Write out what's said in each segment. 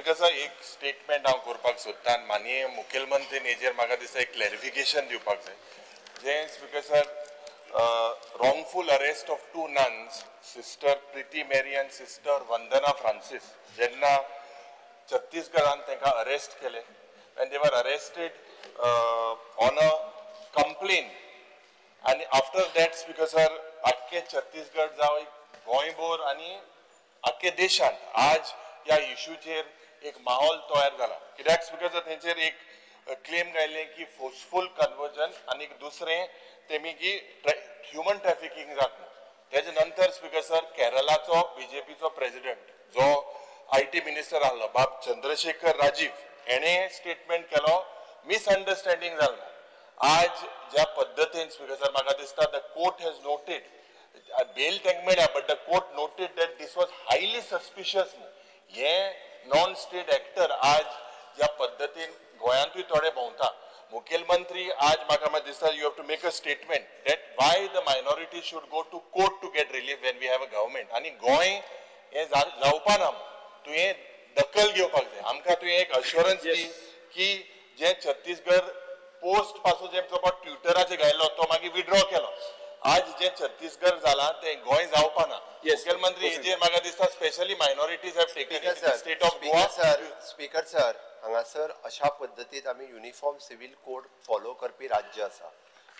Speaker sir, एक statement हांव करपाक सोदता आनी माननीय मुखेलमंत्री हेजेर म्हाका दिसता एक क्लॅरिफिकेशन दिवपाक जाय. जें speaker sir, wrongful arrest of two nuns, sister Preeti Mary and sister Vandana Francis, जेन्ना छत्तीसगडान तांकां अरेस्ट केले and they were arrested on a complaint आनी आफ्टर that speaker sir, आख्खे छत्तीसगड जावं गोंयभर आनी आख्खे देशांत आज ह्या इशूचेर एक माहोल तयार जाला. कित्याक स्पीकर सर, तेंचेर एक क्लेम घायलें की फोर्सफूल कन्वर्जन आनी दुसरें तेमी की ह्युमन ट्रॅफिकींग जाता. तेजे नंतर स्पीकर सर, केरलाचो बीजेपीचो प्रेजिडेंट जो IT minister आहलो बाब चंद्रशेखर राजीव हेणे स्टेटमेंट केलो मिसअंडरस्टँडींग जालें. आज ज्या पद्दतीन स्पीकर सर म्हाका दिसता the court has noted bail तांकां मेळ्ळ्या, but the court noted that this was highly suspicious. हे नॉन स्टेट एक्टर आज ज्या पद्दतीन गोंयांतूय थोडे भोंवता. मुखेलमंत्री आज म्हाका दिसता you have to make a statement that why the minority should go to court to get relief when we have a government. आनी गोंय हें जावपा ना, तुवें दखल घेवपाक जाय. आमकां तुवें एक अश्योरन्स दी की जे छत्तीसगड पोस्ट पासून जे ट्विटराचेर घायलो तो मागीर विड्रॉ केलो. आज जे छत्तीसगड जाला ते गोंय जावपा ना. मुखेलमंत्री हेजेर म्हाका दिसता specially minorities have taken state of Goa. Speaker sir, हांगासर अशा पद्दतीत आमी युनिफॉर्म सिव्हील कोड फॉलो करपी राज्य आसा.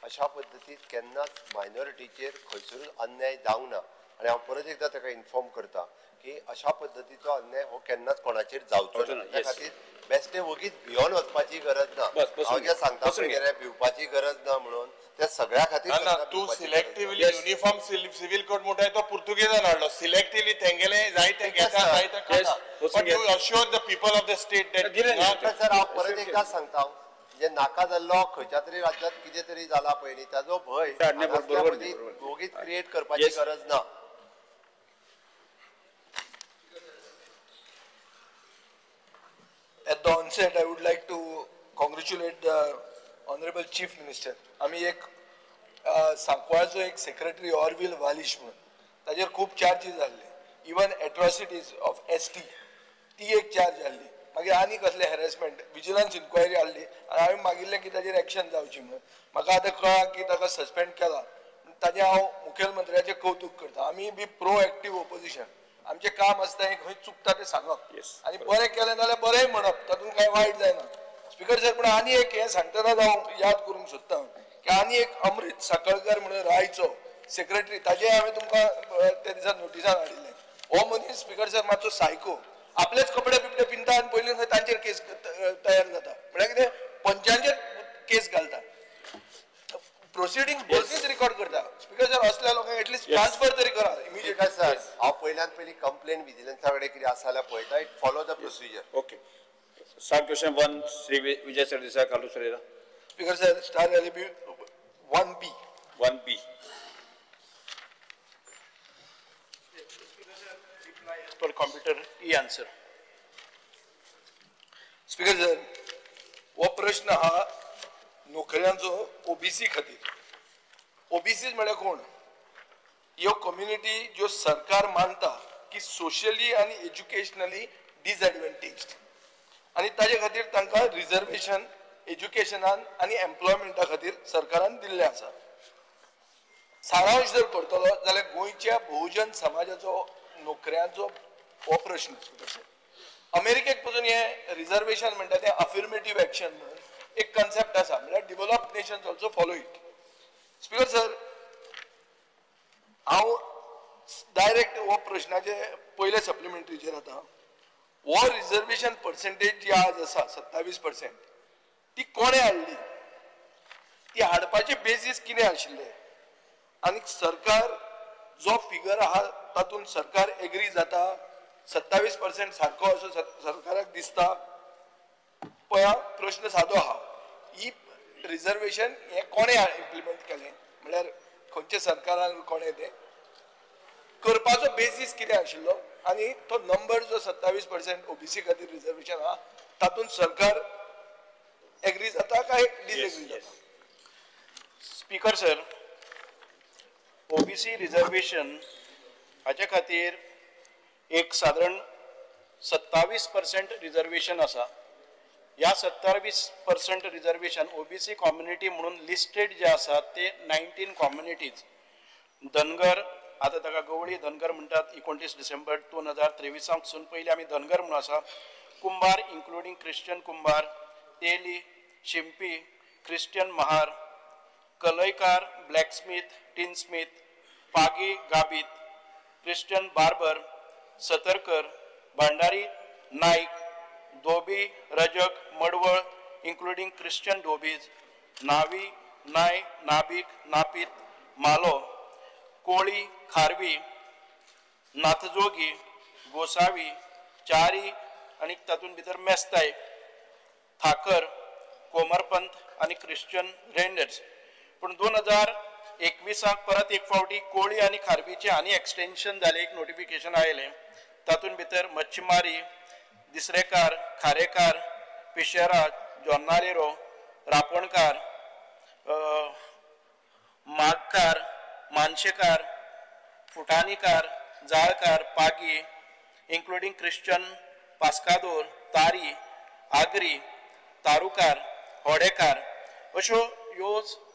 अशा पद्दतीत केन्नाच मायनॉरिटीचेर खंयसरूच अन्याय जावंक ना आनी हांव परत एकदां ताका इन्फॉर्म करता की अशा पद्दतीचो अन्याय हो केन्नाच कोणाचेर जावचो ना. त्या खातीर बेश्टे वगीच भियोन वचपाची गरज ना. हांव जें सांगता पळय भिवपाची गरज ना म्हणून त्या सगळ्या खातीर तूं सिलेक्टिवली युनिफॉर्म सिव्हील कोड म्हणटा तो पुर्तुगेजान हाडलो. सिलेक्टिवली तेंगेले जाय तें घेता जाय तें खाता, but you assure the people of the state that. Sir, हांव परत एकदां सांगता, जे नाका जाल्लो खंयच्या तरी राज्यांत कितें तरी जाला पळय न्ही, ताजो भंय वगीच क्रिएट करपाची गरज ना. At the onset, I would like to congratulate the Honorable Chief Minister. आमी एक सांकवाळचो एक सेक्रेटरी ऑरविल वालिश म्हणून ताजेर खूब चार्जीस जाल्ले, इवन एट्रॉसिटीज ऑफ ST ती एक चार्ज जाल्ली. मागीर आनी कसले हॅरेसमेंट, विजिलन्स इन्क्वायरी हाडली आनी हांवें मागिल्लें की ताजेर एक्शन जावची म्हणून. म्हाका आतां कळ्ळां की ताका सस्पेंड केला, ताजें हांव मुखेलमंत्र्याचें कौतूक करता. आमी बी प्रो एक्टीव ओपोजिशन, आमचें काम आसता हें खंय चुकता तें सांगप आनी बरें केलें जाल्यार बरेंय म्हणप, तातूंत कांय वायट जायना. स्पीकर सर, पूण आनी एक हें सांगतना हांव याद करूंक सोदता की आनी एक अमृत साकळकर म्हणून रायचो सेक्रेटरी, ताजें हांवें तुमकां त्या दिसा नोटिसान हाडिल्लें. हो मनीस स्पीकर सर मातसो सायको, आपलेच कपडे बिपडे पिंता आनी पयलीं खंय तांचेर केस तयार जाता. म्हळ्यार कितें, पंचांचेर केस घालता, प्रोसिडींग बसीच रिकॉर्ड करता. स्पीकर सर, असल्या लोकांक एटलिस्ट ट्रान्सफर तरी करा इमिजिएट. सर, हांव पयल्यान पयलीं कंप्लेन विजिलन्सा कडेन कितें आसा जाल्यार पळयता, it follow the procedure. Okay. Star question 1, Shri Vijay Sardesai, Carlos Ferreira. Speaker sir, star LB 1B. 1B. Per computer e answer. Speaker sir, हो प्रश्न हा नोकऱ्यांचो ओबीसी खातीर. ओबीसी म्हळ्यार कोण? ह्यो कम्युनिटी ज्यो सरकार मानता की सोशली आनी एज्युकेशनली डिसएडवांटेज्ड आनी ताजे खातीर तांकां रिजर्वेशन एज्युकेशनान आनी एम्प्लॉयमेंटा खातीर सरकारान दिल्लें आसा. सारांश जर करतलो जाल्यार गोंयच्या बहुजन समाजाचो नोकऱ्यांचो हो प्रश्न. अमेरिकेक पसून हें रिजर्वेशन म्हणटा तें अफिर्मेटीव एक्शन म्हणून एक कन्सेप्ट आसा, म्हळ्यार developed nations also follow it. Speaker sir, हांव डायरेक्ट हो प्रश्नाचे पयले सप्लिमेंटरीचेर आतां. हो रिजर्वेशन पर्सेंटेज जी आज आसा 27% ती कोणें हाडली, ती हाडपाचे बेजीस कितें आशिल्ले आनी सरकार जो फिगर आहा तातूंत सरकार एग्री जाता 27% सारको असो सरकाराक दिसता? पळया, प्रश्न सादो आहा, ही रिजर्वेशन हें कोणें इम्प्लिमेंट केलें, म्हळ्यार खंयच्या सरकारान कोणें तें करपाचो बेजीस कितें आशिल्लो आनी तो नंबर जो 27% ओबीसी खातीर रिजर्वेशन आहा तातूंत सरकार एग्री जाता काय डिसएग्री जाता? स्पीकर सर, ओबीसी रिजर्वेशन हाच्या खातीर एक सादारण 27% रिजर्वेशन आसा. ह्या 27% रिजर्वेशन ओबीसी कम्युनिटी म्हणून लिस्टेड जे आसा ते 19 कम्युनिटीज. धनगर, आतां ताका गवळी धनगर म्हणटात, 29 डिसेंबर 2023 पयलीं आमी धनगर म्हणून आसा. कुंभार इन्क्लुडींग क्रिश्चन कुंभार, तेली, शिंपी, क्रिश्चन महार, कलयकार, ब्लॅकस्मीथ, टिनस्मीथ, पागी गाबीत, क्रिश्चन बार्बर, सतरकर, भांडारी, नायक, धोबी, रजक, मडवळ इन्क्लुडींग क्रिश्चन धोबीज, नावी, नाय, नाबीक, नापीत, मालो, कोळी, खारवी, नाथजोगी, गोसावी, चारी आनी तातूंत भितर मेस्ताय, ठाकर, कोमरपंत आनी क्रिश्चन रेंडर्स. पूण 2021 परत एक फावटी कोळी आनी खारवीचें आनी एक्सटेन्शन जालें, एक नोटिफिकेशन आयलें. तातूंत भितर मच्छीमारी, दिसरेकार, खारेकार, पिशेरा, जोन्नारेरो, रापणकार, मागकार, मानशेकार, फुटाणीकार, जाळकार, पागी इन्क्लुडींग क्रिश्चन पास्कादोर, तारी, आगरी, तारुकार, होडेकार अश्यो ह्यो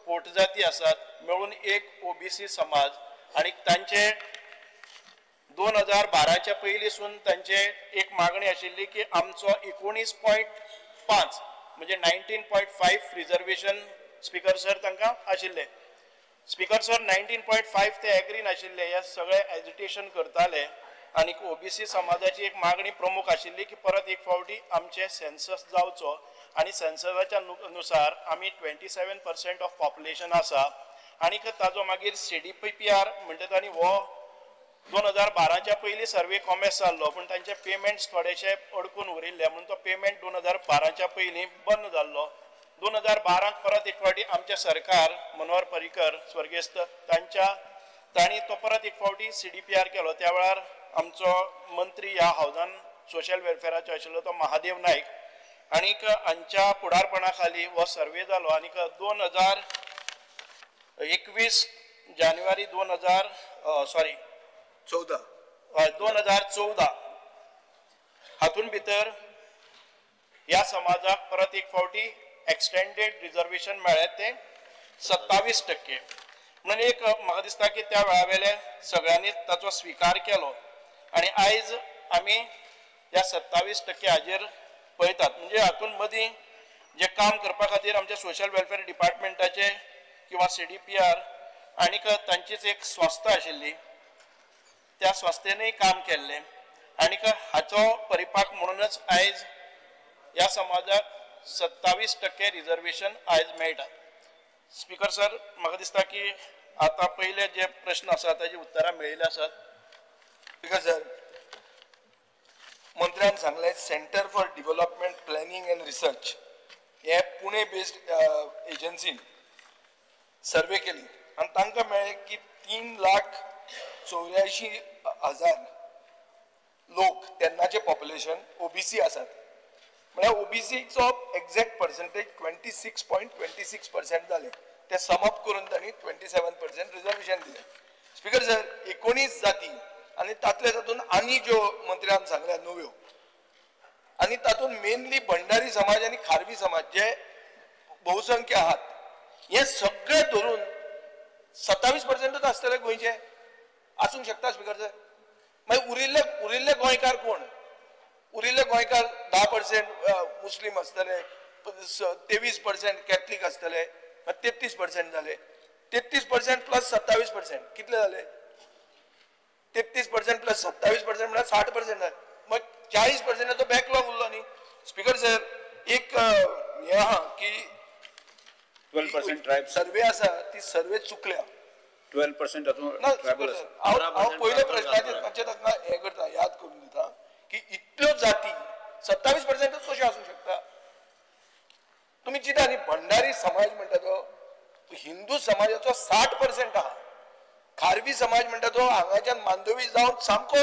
पोटजाती आसात मेळून एक ओबीसी समाज. आनी तांचे 2012च्या पयलींसून तांचे एक मागणी आशिल्ली की आमचो 19.5 म्हणजे 19.5 रिजर्वेशन स्पीकर सर तांकां आशिल्लें. स्पीकर सर 19.5 ते एग्री नाशिल्ले, हे सगळे एजिटेशन करताले. आनी ओबीसी समाजाची एक मागणी प्रमुख आशिल्ली की परत एक फावटी आमचे सेन्सस जावचो आनी सेन्ससाच्या नुसार आमी 27% ऑफ पॉप्युलेशन आसा आनी ताजो मागीर CDPR म्हणटा तांणी हो 2012च्या पयलीं सर्वे कॉमेस जाल्लो, पूण तांचे पेमेंट्स थोडेशे अडकून उरिल्ले म्हणून तो पेमेंट 2012च्या पयलीं बंद जाल्लो. 2012 परत एक फावटी आमचें सरकार मनोहर पर्रीकर स्वर्गेस्त तांच्या तांणी तो परत एक फावटी CDPR केलो. त्या वेळार आमचो मंत्री ह्या हावजान सोशल वेलफेराचो आशिल्लो तो महादेव नायक आनीक हांच्या फुडारपणा खाली हो सर्वे जालो आनीक 2021 जानेवारी 2014 हातून भितर ह्या समाजाक परत एक फावटी एक्सटेंडेड रिजर्वेशन मेळ्ळें तें 27%. म्हणून एक म्हाका दिसता की त्या वेळा वेले सगळ्यांनी ताचो स्विकार केलो आनी आयज आमी ह्या 27% हाजेर पळयतात. म्हणजे हातून मदीं जे काम करपा खातीर आमच्या सोशल वेलफेअर डिपार्टमेंटाचे किंवा CDPR आनीक तांचीच एक संस्था आशिल्ली त्या संस्थेनूय काम केल्लें आनीक हाचो परिपाक म्हणूनच आयज ह्या समाजाक 27% रिजर्वेशन आयज मेळटा. स्पीकर सर म्हाका दिसता की आतां पयले जे प्रश्न आसा ताजी उत्तरां मेळिल्ली आसात. स्पीकर सर, मंत्र्यान सांगलें centre for development planning and research हे पुणे बेस्ड एजन्सीन सर्वे केली आनी तांकां मेळ्ळें की 3,84,000 लोक तेन्नाचे पॉप्युलेशन ओबीसी आसात. म्हळ्यार ओबीसीचो एग्जॅक्ट पर्संटेज 26.26% जालें. ते समअप करून तांणी 27% रिजर्वेशन दिलें. स्पीकर सर, 19 जाती आनी तातले तातूंत आनी ज्यो मंत्र्यान सांगल्या नव्यो आनी तातूंत मेनली भंडारी समाज आनी खारवी समाज जे बहुसंख्य आहात हे सगळे धरून 27% आसतले गोंयचे आसूंक शकता. स्पीकर सर, मागीर उरिल्ले गोंयकार कोण? उरिल्ले गोंयकार 10% मुस्लीम आसतले, 23% कॅथलीक आसतले, 33% जाले. 33% प्लस 27% कितले जाले? 33% प्लस 27% म्हळ्यार 60% जाले. मग 40%चो बॅकलॉग उरलो न्ही. स्पीकर सर, एक हें आहा की 12% ट्रायब सर्वे आसा ती सर्वे चुकल्या. 12% हांव पयल्या प्रश्नाचेर तांचे तांकां हें करता, याद करून दिता की इतल्यो जाती 27% कश्यो आसूंक शकता? तुमी चिंता न्ही, भंडारी समाज म्हणटा तो हिंदू समाजाचो 60% आहा, खारवी समाज म्हणटा तो हांगाच्यान मांडवी जावन सामको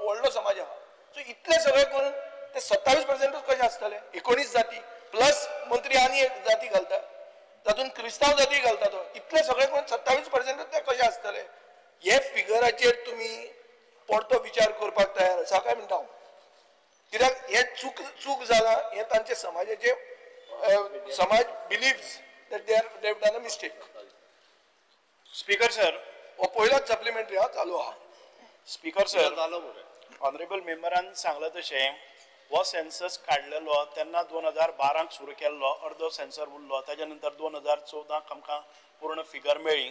व्हडलो समाज आहा. सो इतले सगळे करून ते 27% कशे आसतले? 19 जाती प्लस मंत्री आनी एक जाती घालता, तातूंत क्रिस्तांव जाती घालता तो, इतले सगळे करून 27% ते कशे आसतले? हे फिगराचेर तुमी परतो विचार करपाक तयार आसा काय म्हणटा हांव. समाज believes that they have done a mistake. Speaker sir, हो पयलोच सप्लिमेंटरी हा चालू आहा. स्पीकर सर, ऑनरेबल मेंबरान सांगलां तशें हो सेन्सस काडलेलो तेन्ना 2012 सुरू केल्लो, अर्दो सेन्सर उरलो, ताज्या नंतर 2014 आमकां पूर्ण फिगर मेळ्ळी.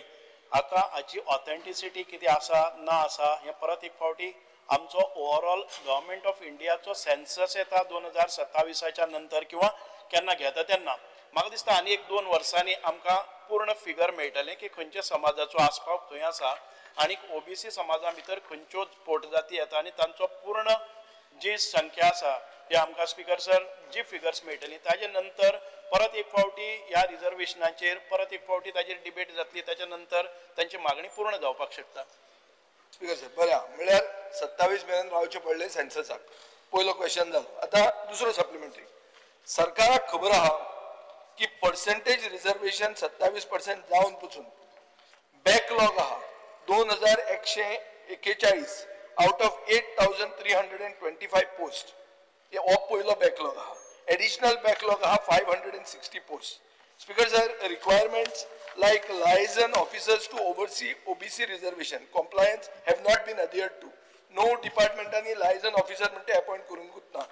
आतां हाची ऑथेंटिसिटी कितें आसा ना आसा हें परत एक फावटी आमचो ओवरऑल गव्हर्मेंट ऑफ इंडियाचो सेन्सस येता 2027 नंतर किंवा केन्ना घेता तेन्ना म्हाका दिसता आनी एक 2 वर्सांनी आमकां पूर्ण फिगर मेळटलें की खंयच्या समाजाचो आस्पाव खंय आसा आनी ओबीसी समाजा भितर खंयच्यो पोटजाती येता आनी तांचो पूर्ण जी संख्या आसा ती आमकां स्पीकर सर जी फिगर्स मेळटली. ताजे नंतर परत एक फावटी ह्या रिजर्वेशनाचेर परत एक फावटी ताजेर डिबेट जातली, ताच्या नंतर तांची मागणी पूर्ण जावपाक शकता. स्पीकर सर, बरें, म्हळ्यार 27 मेरेन रावचें पडलें सेन्ससाक. पयलो क्वेश्चन जालो. आतां दुसरो सप्लिमेंटरी. सरकाराक खबर आहा की पर्सेंटेज रिजर्वेशन 27% जावन पसून बॅकलॉग आहा 2141 out of 8325 post. हो पयलो बॅकलॉग आहा. एडिशनल बॅकलॉग आहा 560 post. Speaker sir, requirements like liaison officers to oversee OBC reservation compliance have not been adhered to. णव डिपार्टमेंटांनी लायझन ऑफिसर म्हणटा अपॉयंट करूंकूच ना.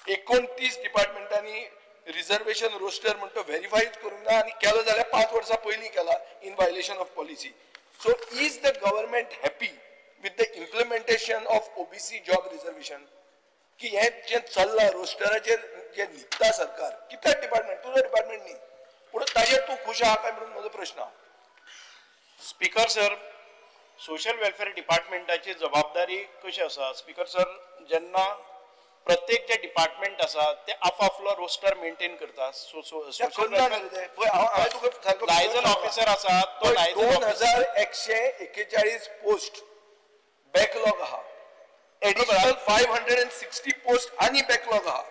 29 डिपार्टमेंटांनी रिजर्वेशन रोस्टर म्हणटा व्हेरीफायच करूंक ना आनी केलो जाल्यार 5 वर्सां पयलीं केला in violation of policy. So is the government happy with the implementation of OBC job reservation? की हें जें चल्लां रोस्टराचेर जें न्हिदता सरकार, कितले डिपार्टमेंट, तुजो डिपार्टमेंट न्ही, पूण ताजेर तूं खूश आहा काय म्हणून म्हजो प्रश्न आहा. स्पीकर सर, सोशल वेलफेअर डिपार्टमेंटाची जबाबदारी कशी आसा? स्पीकर सर, जेन्ना प्रत्येक जे डिपार्टमेंट आसा ते आपापलो रोस्टर मेंटेन करता. लायझन ऑफिसर आसा तो 2141 पोस्ट बॅकलॉग आहा, एडिशनल 560 पोस्ट आनी बॅकलॉग आहा.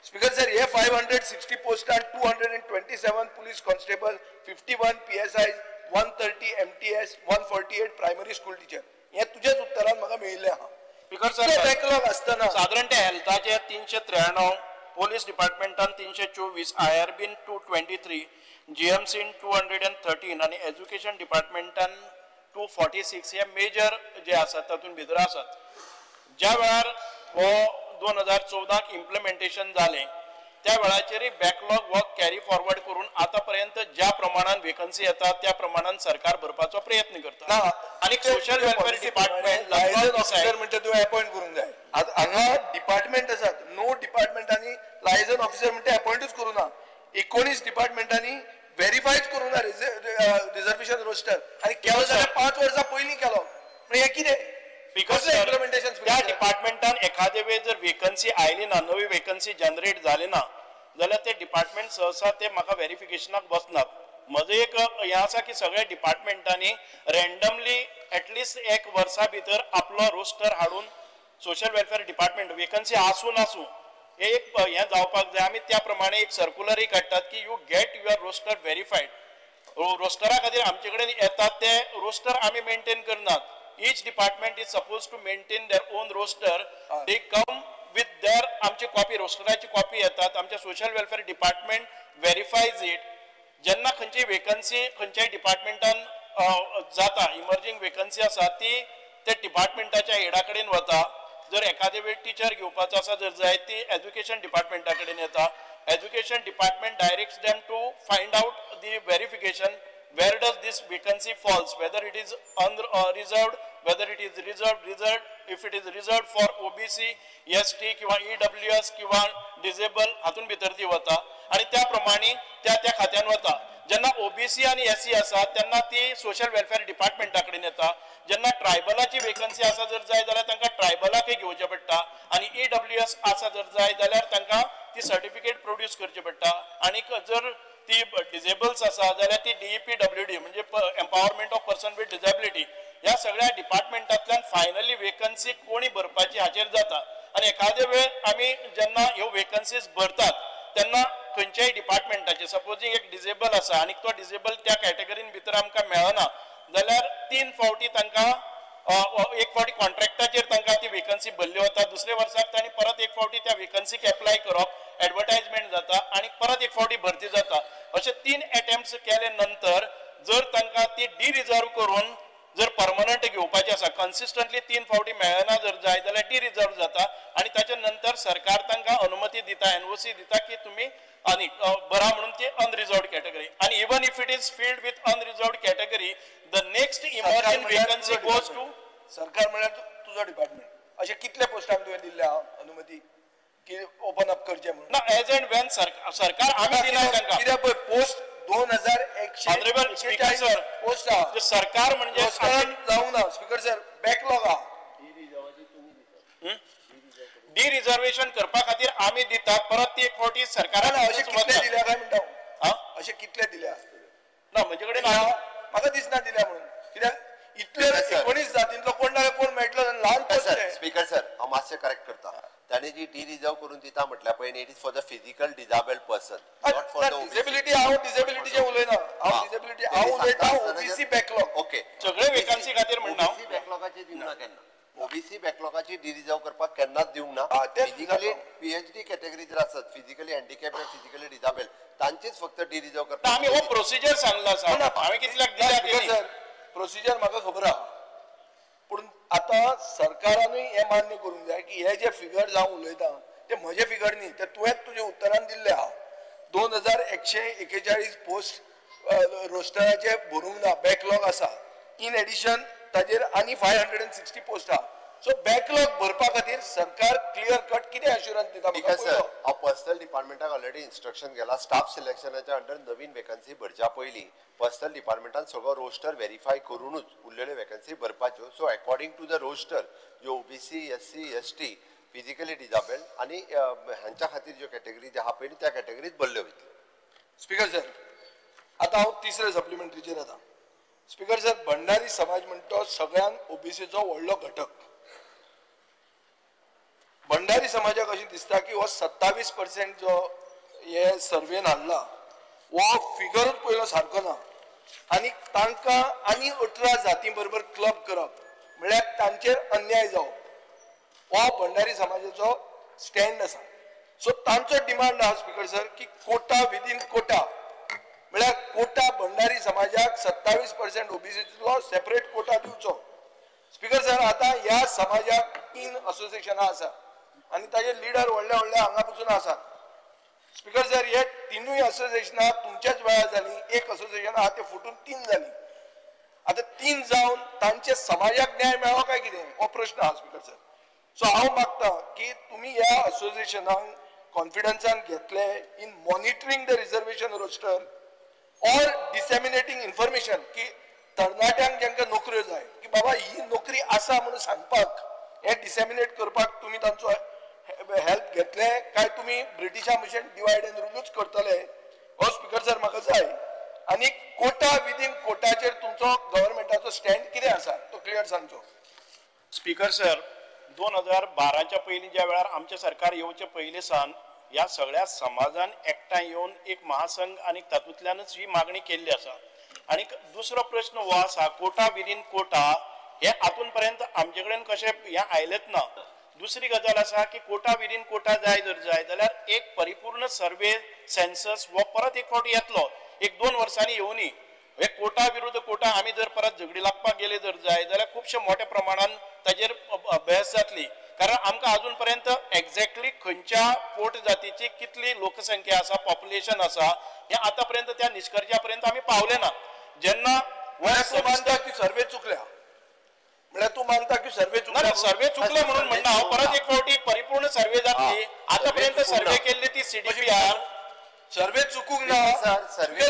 स्पीकर सर, हे 560 पोस्टान 227 police constable, 51 PSI, 130 MTS, 148 primary school teacher. हे तुझ्याच उत्तरान म्हाका मेळिल्लें आहा. स्पीकर सर, बॅकलॉग आसतना सादारण ते हेल्थाचे 393, पोलीस डिपार्टमेंटान 324, IRBन 223, GMCन 213 आनी एज्युकेशन डिपार्टमेंटान 246 हे मेजर जे आसात तातूंत भितर आसात. ज्या वेळार हो 2014 इम्प्लिमेंटेशन जालें त्या वेळाचेरय बॅकलॉग हो कॅरी फॉरवर्ड करून आतां पर्यंत ज्या प्रमाणान वेकन्सी येता त्या प्रमाणान सरकार भरपाचो प्रयत्न करता. आनी social welfare department liaison officer म्हणटा तुवें अपॉयंट करूंक जाय. हांगा डिपार्टमेंट आसात, णव डिपार्टमेंटांनी लायझन ऑफिसर म्हणटा अपॉयंटूच करूं ना. 19 डिपार्टमेंटांनी व्हेरीफायच करूं ना रिजर्वेशन रोस्टर आनी केलो जाल्यार 5 वर्सां पयलीं केलो. हें कितें? त्या डिपार्टमेंटान एखादे वेळ जर वेकन्सी आयली ना, नवी वेकन्सी जनरेट जाली ना जाल्यार ते डिपार्टमेंट सहसा ते म्हाका व्हेरिफिकेशनाक बसनात. म्हजें एक हें आसा की सगळ्या डिपार्टमेंटांनी रँडमली एटलिस्ट एक वर्सा भितर आपलो रोस्टर हाडून सोशल वेलफेअर डिपार्टमेंट वेकन्सी आसूं नासूं हे एक हें जावपाक जाय. आमी त्या प्रमाणे एक सर्कुलरय काडटात की you get your roster verified. रोस्टरा खातीर आमचे कडेन येतात ते रोस्टर आमी मेंटेन करनात. Each department is supposed to maintain their own roster. They come with their आमची कॉपी, रोस्टराची कॉपी येतात. आमच्या social welfare department verifies it. जेन्ना खंयची वेकन्सी खंयच्याय डिपार्टमेंटान जाता, इमर्जींग वेकन्सी आसा ती त्या डिपार्टमेंटाच्या हेडा कडेन वता. जर एखादे वेळ टिचर घेवपाचो आसा जर जाय ती एज्युकेशन डिपार्टमेंटा कडेन येता. Education department directs them to find out the verification where does this vacancy falls, whether it is unreserved, whether it is reserved, if it is reserved for OBC, ST किंवा EWS किंवा disable हातून भितर ती वता आनी त्या प्रमाणे त्या त्या खात्यान वता. जेन्ना OBC आनी SC आसा तेन्ना ती सोशल वेलफेअर डिपार्टमेंटा कडेन येता. जेन्ना ट्रायबलाची वेकन्सी आसा जर जाय जाल्यार तांकां ट्रायबलाकय घेवचें पडटा आनी EWS आसा जर जाय जाल्यार तांकां ती सर्टिफिकेट प्रोड्यूस करची पडटा. आनी जर ती डिसेबल्स आसा जाल्यार ती DEPWD म्हणजे empowerment of person with disability ह्या सगळ्या डिपार्टमेंटांतल्यान फायनली वेकन्सी कोणी भरपाची हाचेर जाता. आनी एखादे वेळ आमी जेन्ना ह्यो वेकन्सीज भरतात तेन्ना खंयच्याय डिपार्टमेंटाचे सपोजींग एक डिसेबल आसा आनी तो डिसेबल त्या कॅटेगरीन भितर आमकां मेळना जाल्यार 3 फावटी तांकां एक फावटी कॉन्ट्रॅक्टाचेर तांकां ती वेकन्सी भरली वता, दुसऱ्या वर्साक तांणी परत एक फावटी त्या वेकन्सीक एप्लाय करप, एडवर्टायजमेंट जाता आनी परत एक फावटी भरती जाता. अशे 3 एटेम्प्ट्स केले नंतर जर तांकां ती डिरिजर्व करून जर परमनंट घेवपाची आसा, कन्सिस्टंटली 3 फावटी मेळना जर जाय जाल्यार डिरिजर्व जाता आनी ताच्या नंतर सरकार तांकां अनुमती दिता, एनओसी दिता की तुमी आनी बरा म्हणून ती अनरिजर्वड कॅटेगरी. आनी even if it is filled with unreserved category, the next emerging vacancy goes to सरकार म्हळ्यार तुजो डिपार्टमेंट. अशे कितले पोस्टांक तुवें दिल्ले अनुमती की ओपन अप करचे म्हणून? ना, एज एंड when सरकार आमी दिना तांकां. कित्याक पळय पोस्ट 2141 पोस्ट आहा. सरकार म्हणजे जावंक ना स्पीकर सर, बॅकलॉग आहा. डिरिजर्वेशन करपा खातीर आमी दितात, परत ती एक फावटी सरकारान अशे कितले दिल्या काय म्हणटा? अशे कितले दिल्या ना म्हजे कडेन म्हाका दिसना दिल्या म्हणून. कित्याक इतले 19 जातींतलो कोण ना कोण मेळटलो ल्हान पोस्ट. स्पीकर सर, हांव मातशें करेक्ट करता. ताणें जी डिरिजर्व करून दिता म्हटल्यार पळय, it is for the physical disabled person, not for the disability. हांव डिसेबिलिटीचें उलयना, हांव डिसेबिलिटी हांव उलयता ओबीसी बॅकलॉग. ओके, सगळे वेकन्सी खातीर म्हणटा. ओबीसी बॅकलॉगाची दिवंक ना केन्ना, ओबीसी बॅकलॉगाची डिरिजर्व करपाक केन्नाच दिवंक ना. फिजिकली पीएचडी कॅटेगरी जर आसत, फिजिकली हँडिकॅप या फिजिकली डिजाबेल, तांचीच फक्त डिरिजर्व करपाक. आमी हो प्रोसिजर सांगला आसा, हांवें कितल्याक दिल्या सर प्रोसिजर म्हाका खबर आहा. पूण आतां सरकारानूय हें मान्य करूंक जाय की हे जे फिगर्स हांव उलयतां ते म्हजे फिगर न्ही, ते तुवेंच तुज्या उत्तरान दिल्ले आहा. 2141 पोस्ट रोस्टराचे भरूंक ना, बॅकलॉग आसा. इन एडिशन ताजेर आनी 560 पोस्ट आहा. सो बॅकलॉग भरपा खातीर सरकार क्लियर कट कितें अश्युरन्स दिता? सर, हांव पर्सनल डिपार्टमेंटाक ऑलरेडी इन्स्ट्रक्शन गेला. स्टाफ सिलेक्शनाच्या अंडर नवीन वेकन्सी भरच्या पयलीं पर्सनल डिपार्टमेंटान सगळो रोस्टर व्हेरीफाय करूनच उरलेल्यो vacancy भरपाच्यो. So according to the roster ज्यो OBC, SC, ST, physically disabled आनी हांच्या खातीर ज्यो कॅटेगरी ज्यो आहा पळय त्या कॅटेगरीत भरल्यो वयतल्यो. स्पीकर सर, आतां हांव तिसरे सप्लिमेंटरीचेर येता. स्पीकर सर, भंडारी समाज म्हणटा तो सगळ्यांत ओबीसीचो व्हडलो घटक. भंडारी समाजाक अशें दिसता की हो 27% जो हे सर्वेन हाडला हो फिगरूच पयलो सारको ना आनी तांकां आनी 18 जातीं बरोबर क्लब करप म्हळ्यार तांचेर अन्याय जावप, हो भंडारी समाजाचो स्टँड आसा. सो तांचो डिमांड आहा स्पीकर सर की कोटा विदीन कोटा, म्हळ्यार कोटा भंडारी समाजाक 27% ओबीसीतलो सेपरेट कोटा दिवचो. स्पीकर सर, आतां ह्या समाजाक 3 असोसिएशनां आसा आनी ताजे लिडर व्हडले व्हडले हांगा पसून आसात. स्पीकर सर, हे 3 असोसिएशनां तुमच्याच वेळार जालीं. एक असोसिएशन आहा ते फुटून 3 जालीं. आतां 3 जावन तांचे समाजाक न्याय मेळ्ळो काय कितें हो प्रश्न आहा स्पीकर सर. सो हांव मागता की तुमी ह्या असोसिएशनांक कॉन्फिडन्सान घेतले in monitoring the reservation roster or disseminating information की तरणाट्यांक जांकां नोकऱ्यो जाय की बाबा ही नोकरी आसा म्हणून सांगपाक, हें डिसेमिनेट करपाक तुमी तांचो हेल्प घेतले काय तुमी ब्रिटिशा भशेन डिवायड एंड रुलूच करतले? हो स्पीकर सर म्हाका जाय. आनी कोटा विदीन कोटाचेर तुमचो गव्हर्मेंटाचो स्टँड कितें आसा तो क्लियर सांगचो. स्पीकर सर, 2012च्या पयलीं ज्या वेळार आमचें सरकार येवचे पयलीं सावन ह्या सगळ्या समाजान एकठांय येवन एक महासंघ आनी तातूंतल्यानच ही मागणी केल्ली आसा. आनी दुसरो प्रश्न हो आसा, कोटा विदीन कोटा हे आतून पर्यंत आमचे कडेन कशें हें आयलेंच ना. दुसरी गजाल आसा की कोटा विदीन कोटा जाय जर जाय जाल्यार एक परिपूर्ण सर्वे सेन्सस हो परत एक फावटी येतलो, 1-2 वर्सांनी येवनी. हे कोटा विरुद्ध कोटा आमी जर परत झगडी लागपाक गेले जर जाय जाल्यार खुबशे मोठ्या प्रमाणान ताजेर बहस जातली. कारण आमकां अजून पर्यंत एक्झॅक्टली खंयच्या पोट जातीची कितली लोकसंख्या आसा, पॉप्युलेशन आसा, हें आतां पर्यंत त्या निश्कर्शा पर्यंत आमी पावले ना. जेन्ना मानता की सर्वे चुकल्या म्हळ्यार तूं मानता की सर्वे चुकल्या? सर्वे चुकले म्हणून म्हणना हांव, परत एक फावटी परिपूर्ण सर्वे जातली. आतां पर्यंत सर्वे केल्ली ती CDPR सर्वे चुकूंक ना सर्वे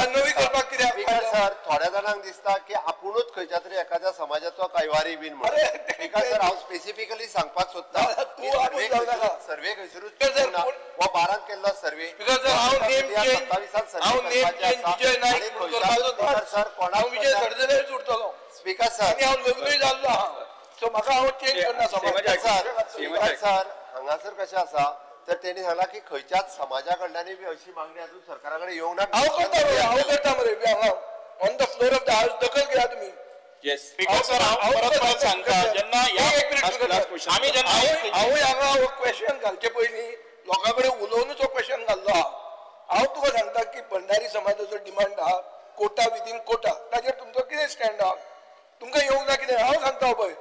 नवी करपाक कित्याक? सर, थोड्या जाणांक दिसता की आपुणूच खंयच्या तरी एखाद्या समाजाचो कैवारी बीन म्हणून. स्पीकर सर, हांव स्पेसिफिकली सांगपाक सोदता, सर्वे खंयसरूच चुकूंक ना. हो 12 केल्लो सर्वे 27 स्पीकर सर, हांव लग्नूय जाल्लो आहा, सो म्हाका हांव चेंज करना. सर, हांगासर कशें आसा तर तेणी सांगला की खंयच्याच समाजा कडल्यानूय बी अशी मागणी अजून सरकारा कडेन येवंक ना. हांव करता मरे, हांव करता मरे, on the floor of the house दखल घेया तुमी. Yes. Speaker sir, हांव परत परत सांगता, जेन्ना आमी जेन्ना हांवूय हांगा हो क्वेश्चन घालचे पयलीं लोकां कडेन उलोवनूच हो क्वेश्चन घाल्लो आहा. हांव तुका सांगता की भंडारी समाजाचो डिमांड आहा कोटा विदीन कोटा, ताचेर तुमचो कितें स्टँड आहा? तुमकां येवंक ना कितें? हांव सांगता पळय,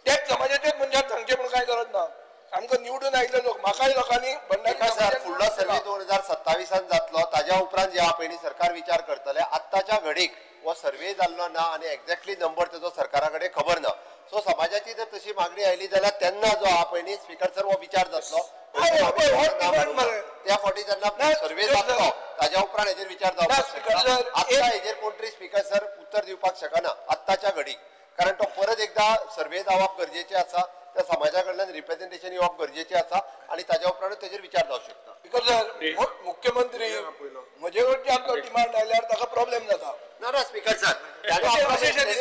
त्याच समाजाच्याच मनशान सांगचें म्हूण कांय गरज ना. आमकां निवडून आयिल्ले लोक, म्हाकाय लोकांनी भंडारी सर फुडलो सर्वे 2027 जातलो, ताज्या उपरांत जे आहा पयलीं सरकार विचार करतले. आत्ताच्या घडीक हो सर्वे जाल्लो ना आनी एक्झॅक्टली नंबर तेजो सरकारा कडेन खबर ना. सो समाजाची जर तशी मागणी आयली जाल्यार तेन्ना जो आहा पयलीं स्पीकर सर हो विचार जातलो. त्या फावटी जेन्ना सर्वे जातलो ताज्या उपरांत हेजेर विचार जावपाक शकता. आत्तां हेजेर कोण तरी स्पीकर सर उत्तर दिवपाक शकना आत्ताच्या घडीक, कारण तो परत एकदा सर्वे जावप गरजेचें आसा, त्या समाजा कडल्यान रिप्रेझेंटेशन येवप गरजेचें आसा आनी ताज्या उपरांत तेजेर विचार जावंक शकता. Because मुख्यमंत्री म्हजे कडच्यान आमचो डिमांड आयल्यार ताका प्रॉब्लेम जाता. ना ना स्पीकर सर,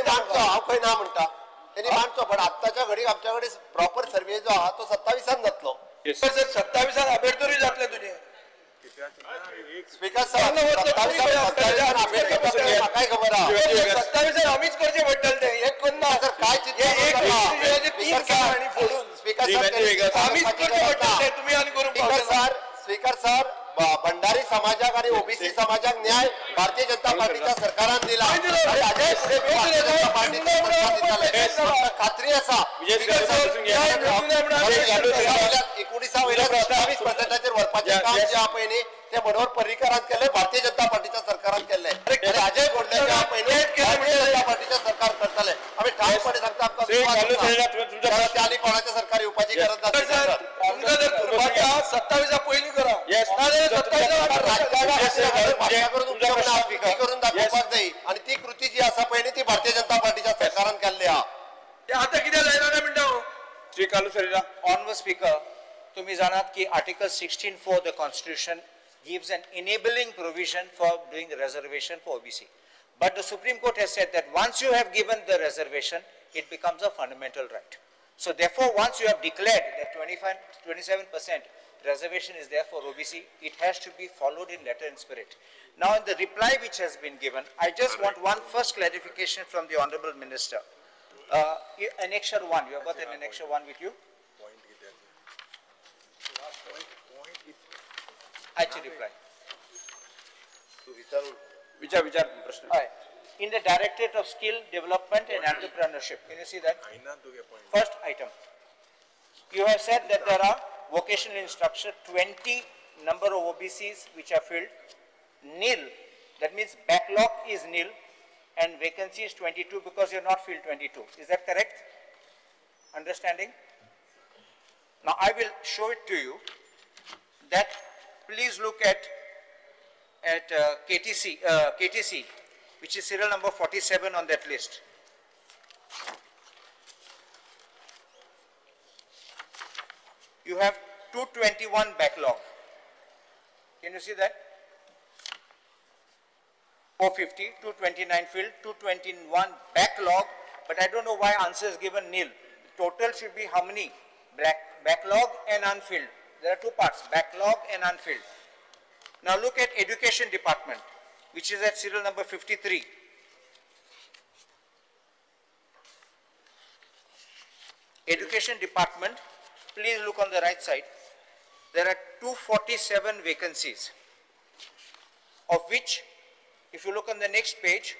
मानचो, हांव खंय ना म्हणटा, तेणी मानचो, पण आत्ताच्या घडीक आमच्या कडेन प्रॉपर सर्वे जो आहा तो 27 जातलो. सर 27 आबेडतोरी जातले तुजें. स्पीकर सर म्हाकाय खबर आहा, 27 आमीच करचें पडटलें तें. हें करना सर, काय चिंता स्पीकर सर, आमीच करचें पडटलें, तुमी आनी करूंक पावचे. स्पीकर सर, भंडारी समाजाक आनी ओबीसी समाजाक न्याय भारतीय जनता पार्टीच्या सरकारान दिला. खात्री आसा 19 वयल्या 27% व्हरपाचें काम जें आहा पळय न्ही तें मनोहर पर्रीकारान केलें, भारतीय जनता पार्टीच्या सरकारान केल्लें. अजय घोडले जे आहा पळय न्ही भारतीय जनता पार्टीच्या सरकार करतले. आमी ठामपणे सांगता, आमकां आनी कोणाचें सरकार येवपाची गरज ना. तुमकां जर करपाचें आहा 27 पयलीं करा, कृती करून दाखोवपाक जाय आनी ती कृती जी आसा पळय न्ही ती भारतीय जनता पार्टीच्या सरकारान केल्ली आहा. आतां कित्याक जायना काय म्हणटा हांव. श्री कार्लूस फेरेरा. ऑनरेबल स्पीकर, तुम्ही जाणात की Article 16(4) the Constitution gives an enabling provision for doing reservation for OBC. But the Supreme Court has said that once you have given the reservation, it becomes a fundamental right. So therefore, once you have declared that 27% reservation is there for OBC, it has to be followed in letter and spirit. Now, in the reply which has been given, I just want one first clarification from the Honorable Minister. Annexure 1, you have got an Annexure 1 with you? I should reply. Vichar prashna. All right. In the Directorate of Skill Development and Entrepreneurship, can you see that? First item. You have said that there are vocational instruction, 20 number of OBCs which are filled, nil, that means backlog is nil and vacancy is 22 because you have not filled 22. Is that correct? Understanding? Now I will show it to you that please look at KTC, which is serial number 47 on that list. You have 221 backlog. Can you see that? 450, 229 filled, 221 backlog, but I don't know why answer is given nil. Total should be how many? Backlog and unfilled. There are two parts, backlog and unfilled. Now look at education department, which is at serial number 53. Education department, please look on the right side. There are 247 vacancies, of which, if you look on the next page,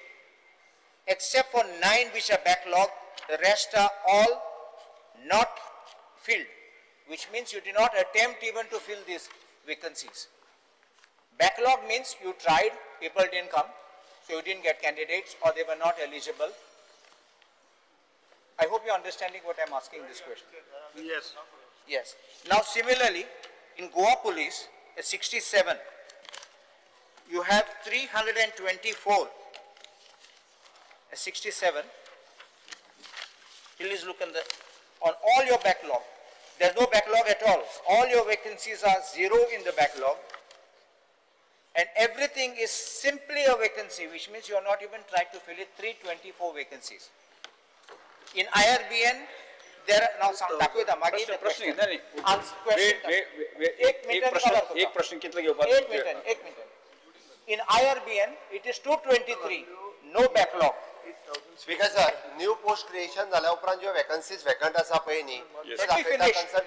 except for 9 which are backlogged, the rest are all not filled, which means you did not attempt even to fill these vacancies. Backlog means you tried, people didn't come, so you didn't get candidates or they were not eligible. I hope you're understanding what I'm asking this question. Yes. Yes. Now similarly, in Goa Police, at 67, you have 324. At 67, please look on all your backlog. There's no backlog at all. All your vacancies are zero in the backlog. And everything is simply a vacancy, which means you are not even trying to fill it, 324 vacancies. In IRBN, there are now some प्रश्न एक minute. In IRBN, it is 223, no backlog. Speaker sir, new post creation जाल्या उपरांत ज्यो vacancies vacant आसा पळय न्ही, speaker sir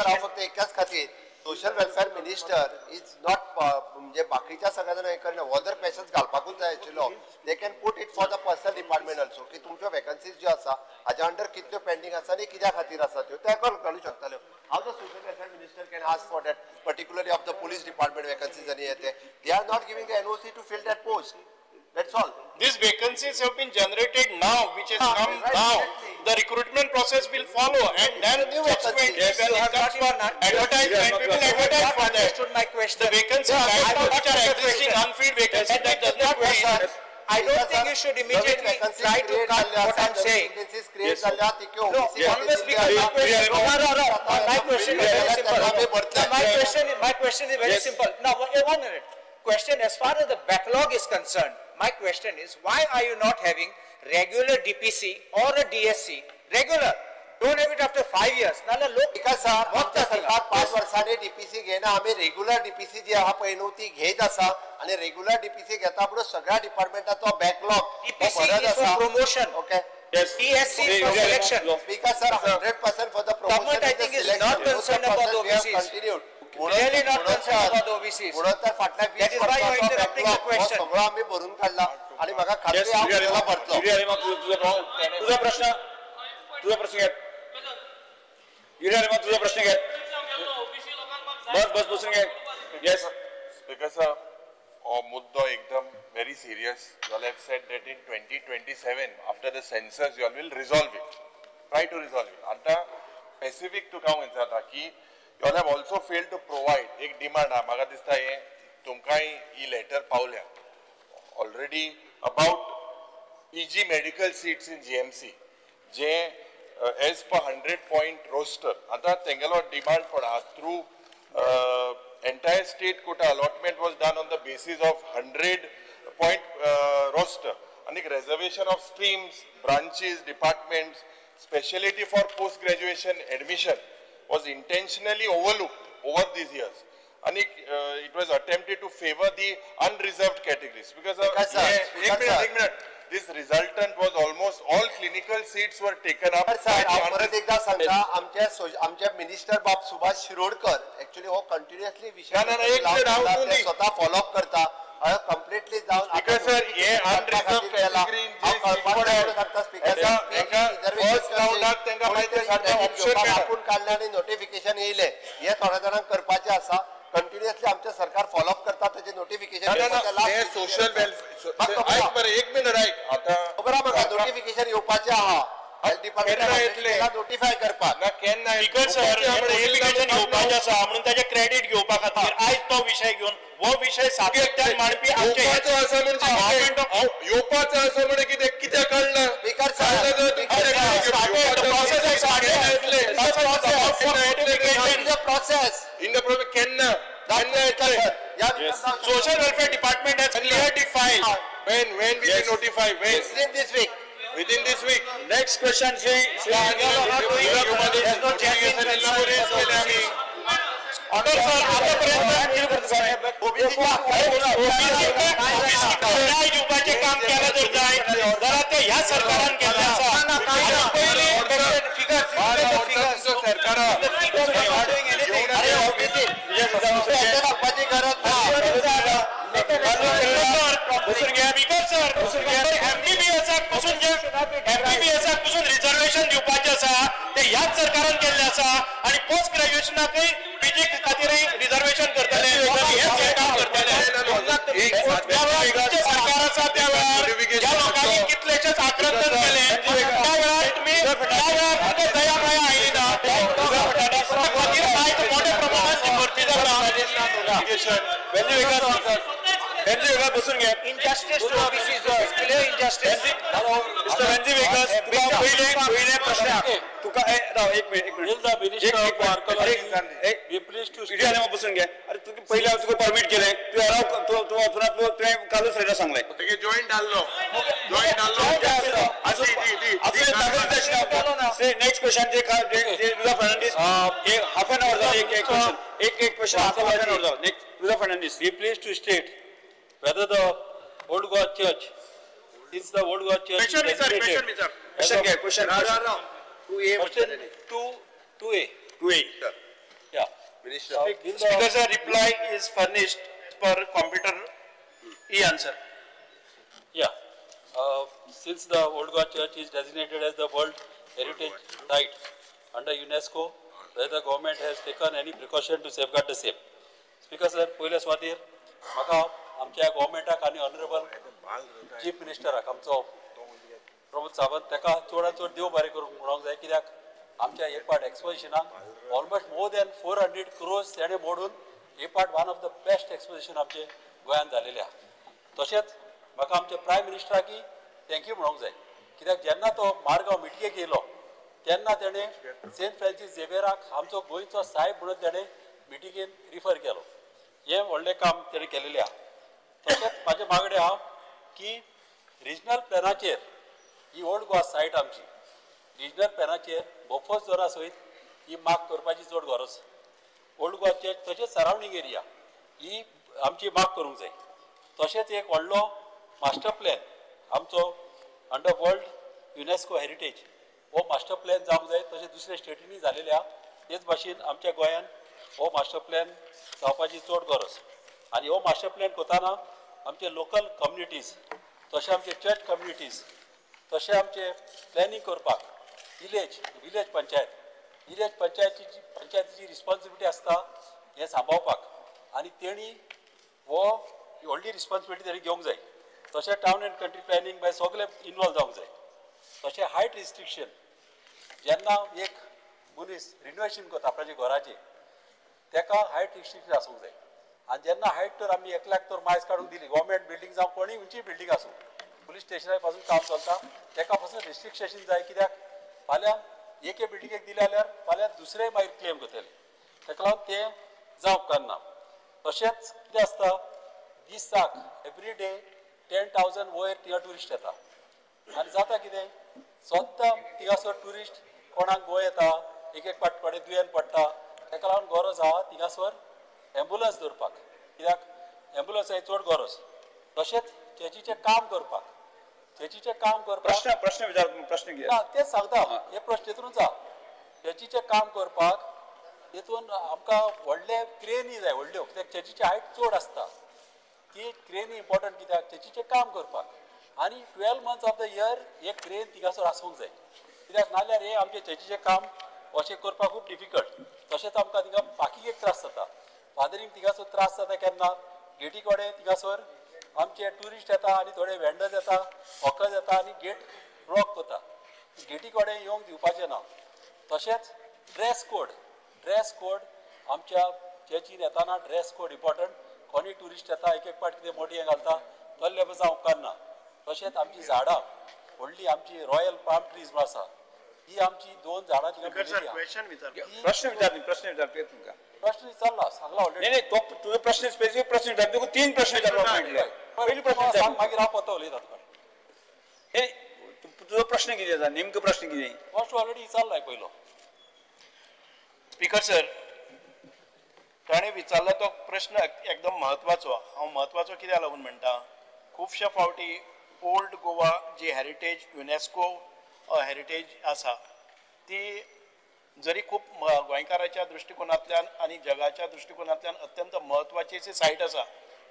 हांव फक्त एकाच खातीर social welfare minister is not म्हणजे बाकीच्या सगळ्या जाणांक हें करना, हो जर क्वेश्चन्स घालपाकूच जाय आशिल्लो, they can put it for the personal department also की तुमच्यो वेकन्सीज ज्यो आसा हाज्या अंडर कितल्यो पेंडींग आसा आनी कित्या खातीर आसा त्यो त्या घालूं शकताल्यो. How the social welfare minister can ask for that particularly of the police department vacancies आनी हे ते, they are not giving the NOC to fill that post. That's all. These vacancies have been generated now, which has come right, now. Exactly. The recruitment process will follow, and then subsequently when it comes for advertisement, we will advertise for that. My question. The vacancies right now which are existing unfilled vacancies, that does not mean. I don't think you should immediately try to cut what I'm saying. No, Honorable Speaker, my question, no, my question is very simple. My question is very simple. Now, 1 minute. Question, as far as the backlog is concerned, my question is, why are you not having regular DPC or a DSC? Regular. Don't have it after 5 years. Nala लोक Speaker sir, आमच्या सरकार 5 वर्सांनी DPC घेना, आमी regular DPC जी आहा पळय न्हू ती घेत आसा आनी रेग्युलर डीपीसी घेता म्हणून सगळ्या डिपार्टमेंटाचो backlog DPC is for promotion. Okay. Yes. DSC is for selection. Speaker sir, 100% for the promotion. Government, I think, is not concerned about the OBCs. Really not concerned about the OBCs. म्हणून तर फाटल्या That is why you are interrupting the question. सगळो आमी भरून काडला आनी म्हाका खात्री हांव भरतलो. तुझा प्रश्न, तुझा प्रश्न घे. तुझा प्रश्न घे. बस बस बसून घे. येस स्पीकर सर, हो मुद्दो एकदम very serious. You all have said that in 2027 after the census you all will resolve it, try to resolve it. आतां स्पेसिफीक तुका हांव विचारता की you all have also failed to provide एक डिमांड आहा, म्हाका दिसता हें तुमकांय ही लेटर पावल्या already about PG medical seats in GMC J as per 100 point roster. आतां तेंगेलो डिमांड पण आहा through entire state quota allotment was done on the basis of 100 point roster. And reservation of streams, branches, departments, speciality for post graduation admission was intentionally overlooked over these years. And it was attempted to favor the unreserved categories. Because एक minute, this resultant was almost all clinical seats were taken up. Sir, हांव परत एकदा सांगता, आमचे minister बाब Subhash Shirodkar actually हो continuously विशय स्वतः फॉलोअप करता, कंप्लिटली जावन स्पीकर हे अनरिझर्व कॅटेगरीन आपूण काडले आनी नोटिफिकेशन येयलें, हे थोड्या जाणांक करपाचें आसा. कंटिन्युअसली आमचें सरकार फॉलोअप करता, तेजें नोटिफिकेशन सोशल वेलफेअर. एक मिनट ऐक, आतां खबर आहा म्हाका नोटिफिकेशन येवपाचें आहा, हेल्थ डिपार्टमेंट नोटिफाय करपाक ना केन्ना. स्पीकर सर, नोटिफिकेशन येवपाचें आसा म्हणून ताजें क्रेडीट घेवपा खातीर आयज तो विशय घेवन हो विशय सातत्यान मांडपी आमचे येवपाचो आसा म्हणजे येवपाचो आसा म्हणजे कितें कित्याक काडला? Speaker sir, process in the process केन्ना केन्ना येतलें? Social welfare department has cleared the file. When will you notify? When? Within this week. Within this week. Next question, Shri Honour sir, आतापर्यंत न्याय दिवपाचें काम केलें जर जाय जाल्यार तें ह्या सरकारान केल्लें आसा. सांगपाची गरज ना. स्पीकर सर, एमबीबीएसाक पसून जे एमबीबीएसाक पसून रिजर्वेशन दिवपाचें आसा तें ह्याच सरकारान केल्लें आसा आनी पोस्ट ग्रॅज्युएशनाकय पीजी खातीरय रिजर्वेशन करतले, हें सरकार करतले. त्या वेळार सरकार आसा त्या वेळार ज्या लोकांनी कितलेशेच आक्रंदन केलें त्या वेळार तुमी त्या वेळार तुमकां दया माया आयली ना. त्या खातीर आयज मोठ्या प्रमाणात जी भरती जाता. बसून घे. Injustice to OBCs was clear injustice. Mister Venzy Viegas, तुका पयले पयले प्रश्न तुका राव एक मिनिट एक मिनिट बसून घे. अरे तुका पयले हांव तुका परमीट केलें, तुवें राव तूं वचना, तुवें कालूच रेडो सांगलें जॉयंट जाल्लो, जॉयंट जाल्लो. Next question J Luisa Fernandes, half an hour जालो. एक एक क्वेश्चन, एक एक क्वेश्चन हाफ एन our जालो. Next Luisa Fernandes. Be pleased to state whether the Old Goa Church Since the Old Goa Church Question is विचार, designated question विचार. Question घे, question. 2A. Question 2A. 2A. Yeah. Minister. Speaker sir, reply is furnished per computer e-answer. Yeah. Since the Old Goa Church is designated as the World Heritage Site under UNESCO, whether the government has taken any precaution to safeguard the same. Speaker sir, पयल्या सुवातेर म्हाका आमच्या गव्हर्मेंटाक आनी honourable chief मिनिस्टराक आमचो प्रमोद सावंत ताका चडांत चड देव बरें करूंक म्हणूंक जाय, कित्याक आमच्या हे पार्ट एक्सपोजिशनाक ऑलमोस्ट मोर दॅन 400 क्रोर्स तेणें मोडून हे part one of the best exposition आमचे गोंयांत जालेलें आहा. तशेंच म्हाका आमच्या प्रायम मिनिस्टराकय thank you म्हणूंक जाय, कित्याक जेन्ना तो मारगांव मिटगेक येयलो तेन्ना तेणें सेंट फ्रांसीस झेवियराक आमचो गोंयचो सायब म्हणून तेणें मिटिंगेन रिफर केलो. हें व्हडलें काम तेणें केलेलें आहा. तशेंच म्हाजें मागणें आहा की रिजनल प्लॅनाचेर ही ओल्ड गोवा सायट आमची रिजनल प्लॅनाचेर बफर झोना सयत ही माग करपाची चड गरज. ओल्ड गोवाचे तशेंच सरावंडींग एरिया ही आमची माग करूंक जाय. तशेंच एक व्हडलो मास्टर प्लॅन आमचो अंडर वर्ल्ड युनेस्को हेरिटेज हो मास्टर प्लॅन जावंक जाय. तशें दुसऱ्या स्टेटींनी जालेले आहा, तेच भाशेन आमच्या गोंयान हो मास्टर प्लॅन जावपाची चड गरज. आनी हो मास्टर प्लॅन करतना आमचे लोकल कम्युनिटीज तशें आमचे चर्च कम्युनिटीज तशें आमचे प्लॅनिंग करपाक विलेज विलेज पंचायत विलेज पंचायतीची रिस्पॉन्सिबिलिटी आसता हें सांबाळपाक आनी तेणी हो व्हडली रिस्पॉन्सिबिलिटी तेणी घेवंक जाय. तशें टावन एंड कंट्री प्लॅनिंग बाय सगळे इनवॉल्व जावंक जाय. तशें हायट रिस्ट्रिक्शन, जेन्ना एक मनीस रिनोवेशन करता आपणाच्या घराचें तेका हायट रिस्ट्रिक्शन आसूंक जाय. आनी जेन्ना हायट तर आमी 1 लाख तर मायज काडूंक दिली, गव्हर्मेंट बिल्डींग जावं कोणीय खंयचीय बिल्डींग आसूं, पुलीस स्टेशना पासून काम चलता तेका पासून रिस्ट्रिक्शन जाय, कित्याक फाल्यां एके बिल्डिंगेक दिलें जाल्यार फाल्यां दुसरेय मागीर क्लेम करतले, तेका लागून तें जावंक उपकारना. तशेंच कितें आसता, दिसाक एवरी डे 10,000 वयर थिंगा ट्युरिस्ट येता आनी जाता कितें, सद्दां थिंगासर ट्युरिस्ट कोणाक गोंय येता, एक एक फावट कोणें दुयेंत पडटा, तेका लागून गरज आहा थिंगासर एम्बुलन्स दवरपाक, कित्याक एम्बुलन्साची चड गरज. तशेंच चर्चीचें काम करपाक, चर्चीचें काम करपाक प्रश्न विचार, प्रश्न ना तेच सांगता, हे प्रश्न तितून आसा. चर्चीचें काम करपाक तितून आमकां व्हडले क्रेनी जाय, व्हडल्यो, कित्याक चर्चीची हायट चड आसता, ती क्रेनी इम्पॉर्टंट कित्याक चर्चीचें काम करपाक. आनी 12 मंथ्स ऑफ the year एक क्रेन थिंगासर आसूंक जाय, कित्याक नाल्यार हें आमचें चर्चीचें काम अशें करपाक खूब डिफिकल्ट. तशेंच आमकां थिंगा पार्किंगेक त्रास जाता, फादरींक थिंगासर त्रास जाता, केन्ना गेटी कडेन थिंगासर आमचे ट्युरिस्ट येता आनी थोडे वेंडर्स येता, हॉकर्स येता आनी गेट ब्लॉक करता, गेटी कडेन येवंक दिवपाचें ना. तशेंच ड्रेस कोड, ड्रेस कोड आमच्या चर्चीन येताना ड्रेस कोड इम्पॉर्टंट. कोणी ट्युरिस्ट येता एक एक पाट कितें मोटी घालता तल्ले पसून उपकारना. तशेंच आमची झाडां व्हडली आमची रॉयल पाम ट्रीज म्हूण आसा, ही आमची 2 झाडां प्रश्न विचार, प्रश्न विचार, प्रश्न विचार तुमकां प्रश्न विचारला सांगला ऑलरेडी. नाही तो तुझो प्रश्न स्पेसिफिक प्रश्न विचार, तुका 3 प्रश्न विचारपाक मेळटले. पयलो प्रश्न विचार, मागीर हांव पत्तो उलयता तुका. तुजो प्रश्न कितें आसा, नेमको प्रश्न कितें? प्रश्न ऑलरेडी विचारला पयलो. स्पीकर सर, ताणें विचारला तो प्रश्न एकदम म्हत्वाचो. हांव म्हत्वाचो कित्याक लागून म्हणटा, खुबश्या फावटी ओल्ड गोवा जी हेरिटेज युनेस्को हेरिटेज आसा ती जरी खूब गोंयकाराच्या दृश्टिकोनांतल्यान आनी जगाच्या दृश्टिकोनांतल्यान अत्यंत म्हत्वाची अशी सायट आसा.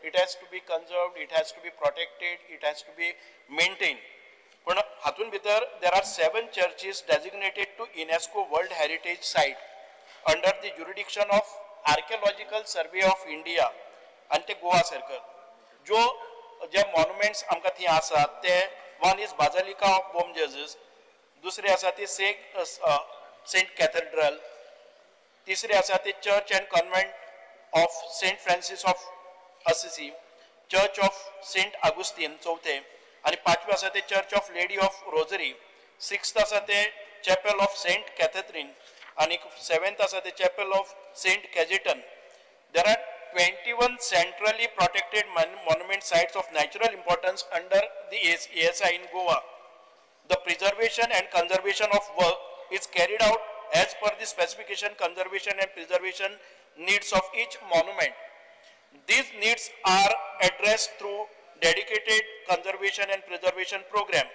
It has to be conserved, it has to be protected, it has to be maintain. पूण हातूंत भितर there are 7 churches designated to UNESCO world heritage site under the jurisdiction of archaeological survey of India आनी ते Goa circle. ज्यो जे monuments आमकां थंय आसात ते one is basilica of Bom Jesus, दुसरे आसा ती सेंट कॅथेड्रल, तिसरे आसा ती church and convent of Saint Francis of Assisi, church of Saint Augustine चौथे, आनी पांचवे आसा ते church of lady of rosary, sixth आसा ते चॅपल ऑफ सेंट कॅथेड्रीन आनी सेवेंथ आसा ते chapel of Saint Cajetan. There are 21 centrally protected monument sites of natural importance under the ASI in Goa. The preservation and conservation of work is carried out as per the specification, conservation and preservation needs of each monument. These needs are addressed through dedicated conservation and preservation program,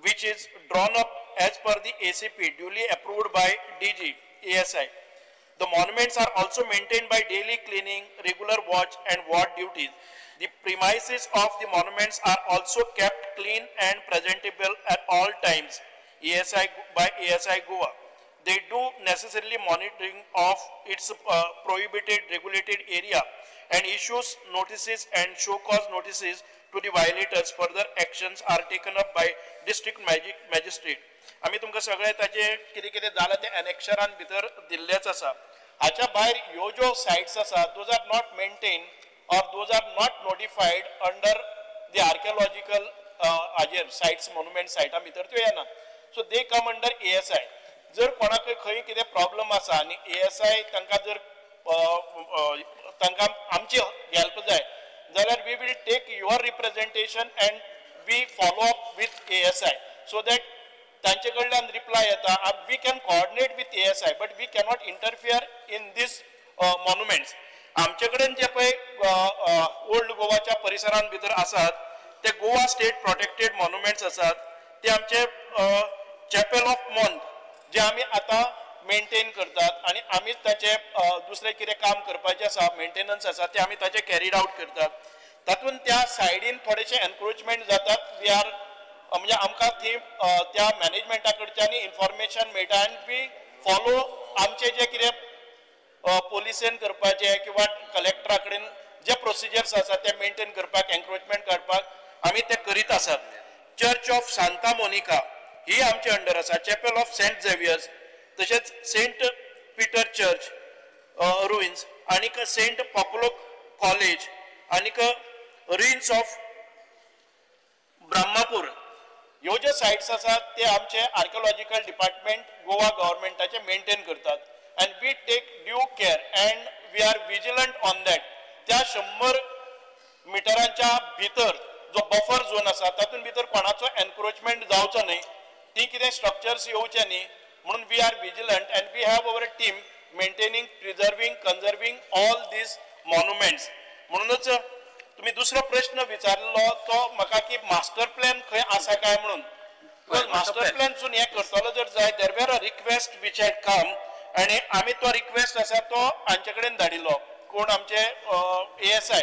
which is drawn up as per the ACP duly approved by DG ASI. The monuments are also maintained by daily cleaning, regular watch and ward duties. The premises of the monuments are also kept clean and presentable at all times, ASI by ASI Goa. They do necessarily monitoring of its prohibited regulated area and issues notices and show cause notices to the violators. Further actions are taken up by district magistrate. आमी तुमकां सगळे ताचे कितें कितें जालां तें एनेक्शरान भितर दिल्लेच आसा. हाच्या भायर ह्यो ज्यो सायट्स आसा those are not maintain or those are not notified under the archaeological हाजेर सायट्स मोन्युमेंट सायटां भितर त्यो येना. So they come under ASI. जर कोणाकय खंय कितें प्रॉब्लम आसा आनी एएसआय तांकां जर तांकां आमची हेल्प जाय जाल्यार we will take your representation and we follow up with ASI so that तांचे कडल्यान रिप्लाय येता. We can coordinate with ASI but we cannot interfere in this monuments. आमचे कडेन जे पळय ओल्ड गोवाच्या परिसरान भितर आसात ते गोवा स्टेट प्रोटेक्टेड मोन्युमेंट्स आसात. ते आमचे चॅपेल ऑफ मॉन्त जे आमी आतां मेंटेन करतात आनी आमीच ताचे दुसरें कितें काम करपाचें आसा मेंटेनन्स आसा ते आमी ताचे कॅरीड आवट करतात. तातूंत त्या सायडीन थोडेशे एनक्रोचमेंट जातात. We are म्हणजे आमकां थंय त्या मॅनेजमेंटा कडच्यान इन्फॉर्मेशन मेळटा आनी we follow आमचे जे कितें पोलिसेन करपाचें किंवा कलेक्टरा कडेन जे प्रोसिजर्स आसा ते मेंटेन करपाक एनक्रोचमेंट काडपाक आमी ते करीत आसात. चर्च ऑफ सांता मोनिका ही आमचे अंडर आसा. चॅपेल ऑफ सेंट झेवियर्स तशेंच सेंट पीटर चर्च रुइन्स आनीक सेंट पॉपुलो कॉलेज आनीक रुइन्स ऑफ ब्रह्मापूर ह्यो ज्यो सायट्स आसात ते आमचे आर्किओलॉजिकल डिपार्टमेंट गोवा गव्हर्मेंटाचे मेंटेन करतात and we take due care and we are vigilant on that. त्या 100 मिटरांच्या भितर जो बफर झोन आसा तातूंत भितर कोणाचो एनक्रोचमेंट जावचो न्हय, ती कितें स्ट्रक्चर्स येवचे न्ही म्हणून we are vigilant and we have our team maintaining, preserving, conserving all these monuments. म्हणूनच तुम्ही दुसरो प्रश्न विचारलो तो म्हाका की मास्टर प्लॅन खंय आसा काय म्हणून. मास्टर प्लॅनसून हें करतलो जर जाय there were a request which had come आनी आमी तो रिक्वेस्ट आसा तो हांचे कडेन धाडिल्लो कोण आमचे एएसआय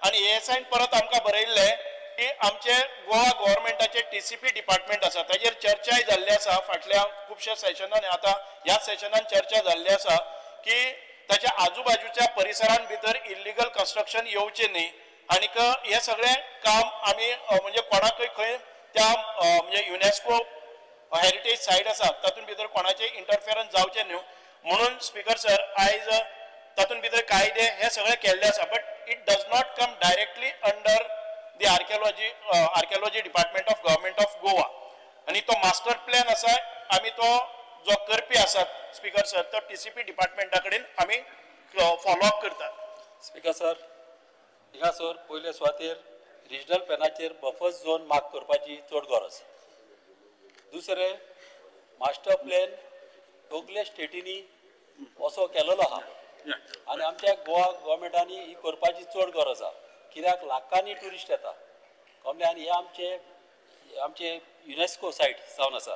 आनी एएसआयन परत आमकां बरयल्लें की आमचे गोवा गव्हर्मेंटाचे टीसीपी डिपार्टमेंट आसा ताजेर चर्चाय जाल्ली आसा फाटल्या खुबश्या सेशनान. आतां ह्या सेशनान चर्चा जाल्ली आसा की ताच्या आजूबाजूच्या परिसरान भितर इल्लिगल कन्स्ट्रक्शन येवचें न्ही आनीक हें सगळें काम आमी म्हणजे कोणाकय खंय त्या म्हणजे युनेस्को हेरिटेज सायट आसा तातूंत भितर कोणाचें इंटरफेरन्स जावचें न्हू म्हणून स्पीकर सर आयज तातूंत भितर कायदे हे सगळे केल्ले आसा but it does not come directly under the archaeology department of government of Goa. आनी तो मास्टर प्लॅन आसा आमी तो जो करपी आसात स्पीकर सर तो टीसीपी डिपार्टमेंटा कडेन आमी फॉलो अप करतात. स्पीकर सर हिंगासर पयले सुवातेर रिजनल प्लॅनाचेर बफर झोन मार्क करपाची चड गरज. दुसरें मास्टर प्लॅन सगळे स्टेटींनी असो केलेलो आहा आनी आमच्या गोवा गव्हर्मेंटांनी ही करपाची चड गरज आहा कित्याक लाखांनी ट्युरिस्ट येता कमले आनी हे आमचे आमचे युनेस्को सायट जावन आसा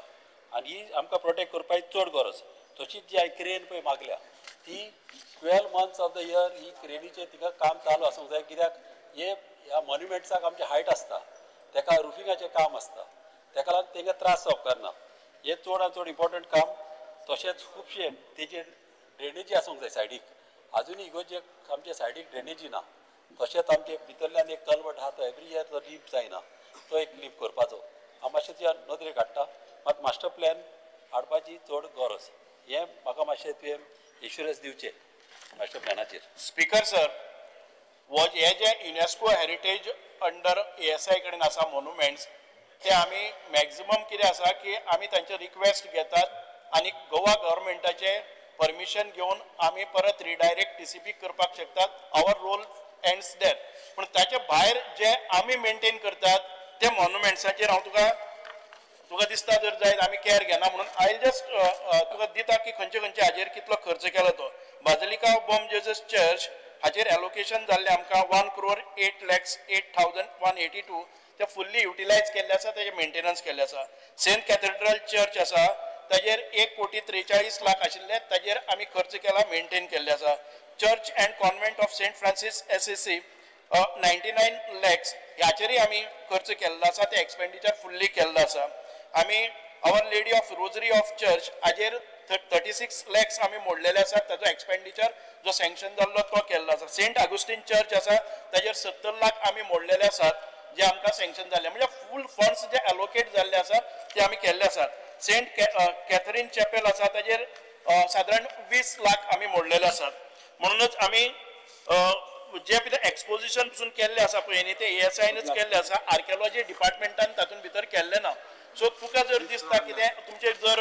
आनी ही आमकां प्रोटेक्ट करपाची चड गरज. तशीच जी हांवें क्रेन पळय मागल्या ती 12 months of the year ही क्रेनीचें तिका काम चालू आसूंक जाय कित्याक हे ह्या मॉन्युमेंट्साक आमचें हायट आसता तेका रुफिंगाचें काम आसता तेका लागून तेंकां त्रास जावप कारना हें चड आनी चड इम्पोर्टंट काम. तशेंच खुबशे तेजे ड्रेनेजी आसूंक जाय सायडीक आजुनूय इगोर्जेक आमच्या सायडीक ड्रेनेजी ना. तशेंच आमचे भितरल्यान एक कलवट आहा तो एवरी इयर तो लीप जायना तो एक लीप करपाचो हांव मातशें तुज्या नदरेक हाडटा. मात मास्टर प्लॅन हाडपाची चड गरज हें म्हाका मातशें तुवें इन्शुरन्स दिवचें मास्टर प्लॅनाचेर. स्पीकर सर हो हे जे युनेस्को हेरिटेज अंडर एएसआय कडेन आसा मोन्युमेंट्स ते आमी मॅक्झिमम कितें आसा की आमी तांचे रिक्वेस्ट घेतात आनी गोवा गव्हर्मेंटाचें परमिशन घेवन आमी परत रिडायरेक्ट टीसीपी करपाक शकतात. Our role ends there. पूण ताचे भायर जे आमी मेंटेन करतात ते मोन्युमेंट्साचेर हांव तुका तुका दिसता जर जायत आमी केअर घेना म्हणून I just तुका दिता की खंयचे खंयचे हाजेर कितलो खर्च केला तो. Basilica of Bom Jesus church हाचेर एलोकेशन जाल्लें आमकां 1,08,08,182 ते फुल्ली युटिलायज केल्ले आसा, तेजें मेंटेनन्स केल्लें आसा. सेंट कॅथेड्रल चर्च आसा ताजेर 1,43,00,000 आशिल्ले, ताजेर आमी खर्च केला, मेंटेन केल्ले आसा. Church and convent of Saint Francis Assisi 99 lakhs ह्याचेरय आमी खर्च केल्लो आसा, ते एक्सपेंडिचर फुल्ली केल्लो आसा. आमी Our Lady of Rosary of church हाजेर 36 लॅक्स आमी मोडलेले आसात, ताजो एक्सपेंडिचर जो सँक्शन जाल्लो तो केल्लो आसा. सेंट आगुस्टीन चर्च आसा ताजेर 70 लाख आमी मोडलेले आसात जे आमकां सँक्शन जाल्ले, म्हणजे फूल फंड्स जे एलोकेट जाल्ले आसात ते आमी केल्ले आसात. सेंट कॅथरीन चॅपेल आसा ताजेर सादारण 20 लाख आमी मोडलेले आसात. म्हणूनच आमी जे कितें एक्सपोजिशन पसून केल्लें आसा पळय न्ही ते एएसआयनच केल्लें आसा, आर्किओलॉजी डिपार्टमेंटान तातूंत भितर केल्लें ना. सो तुका जर दिसता कितें तुमचें जर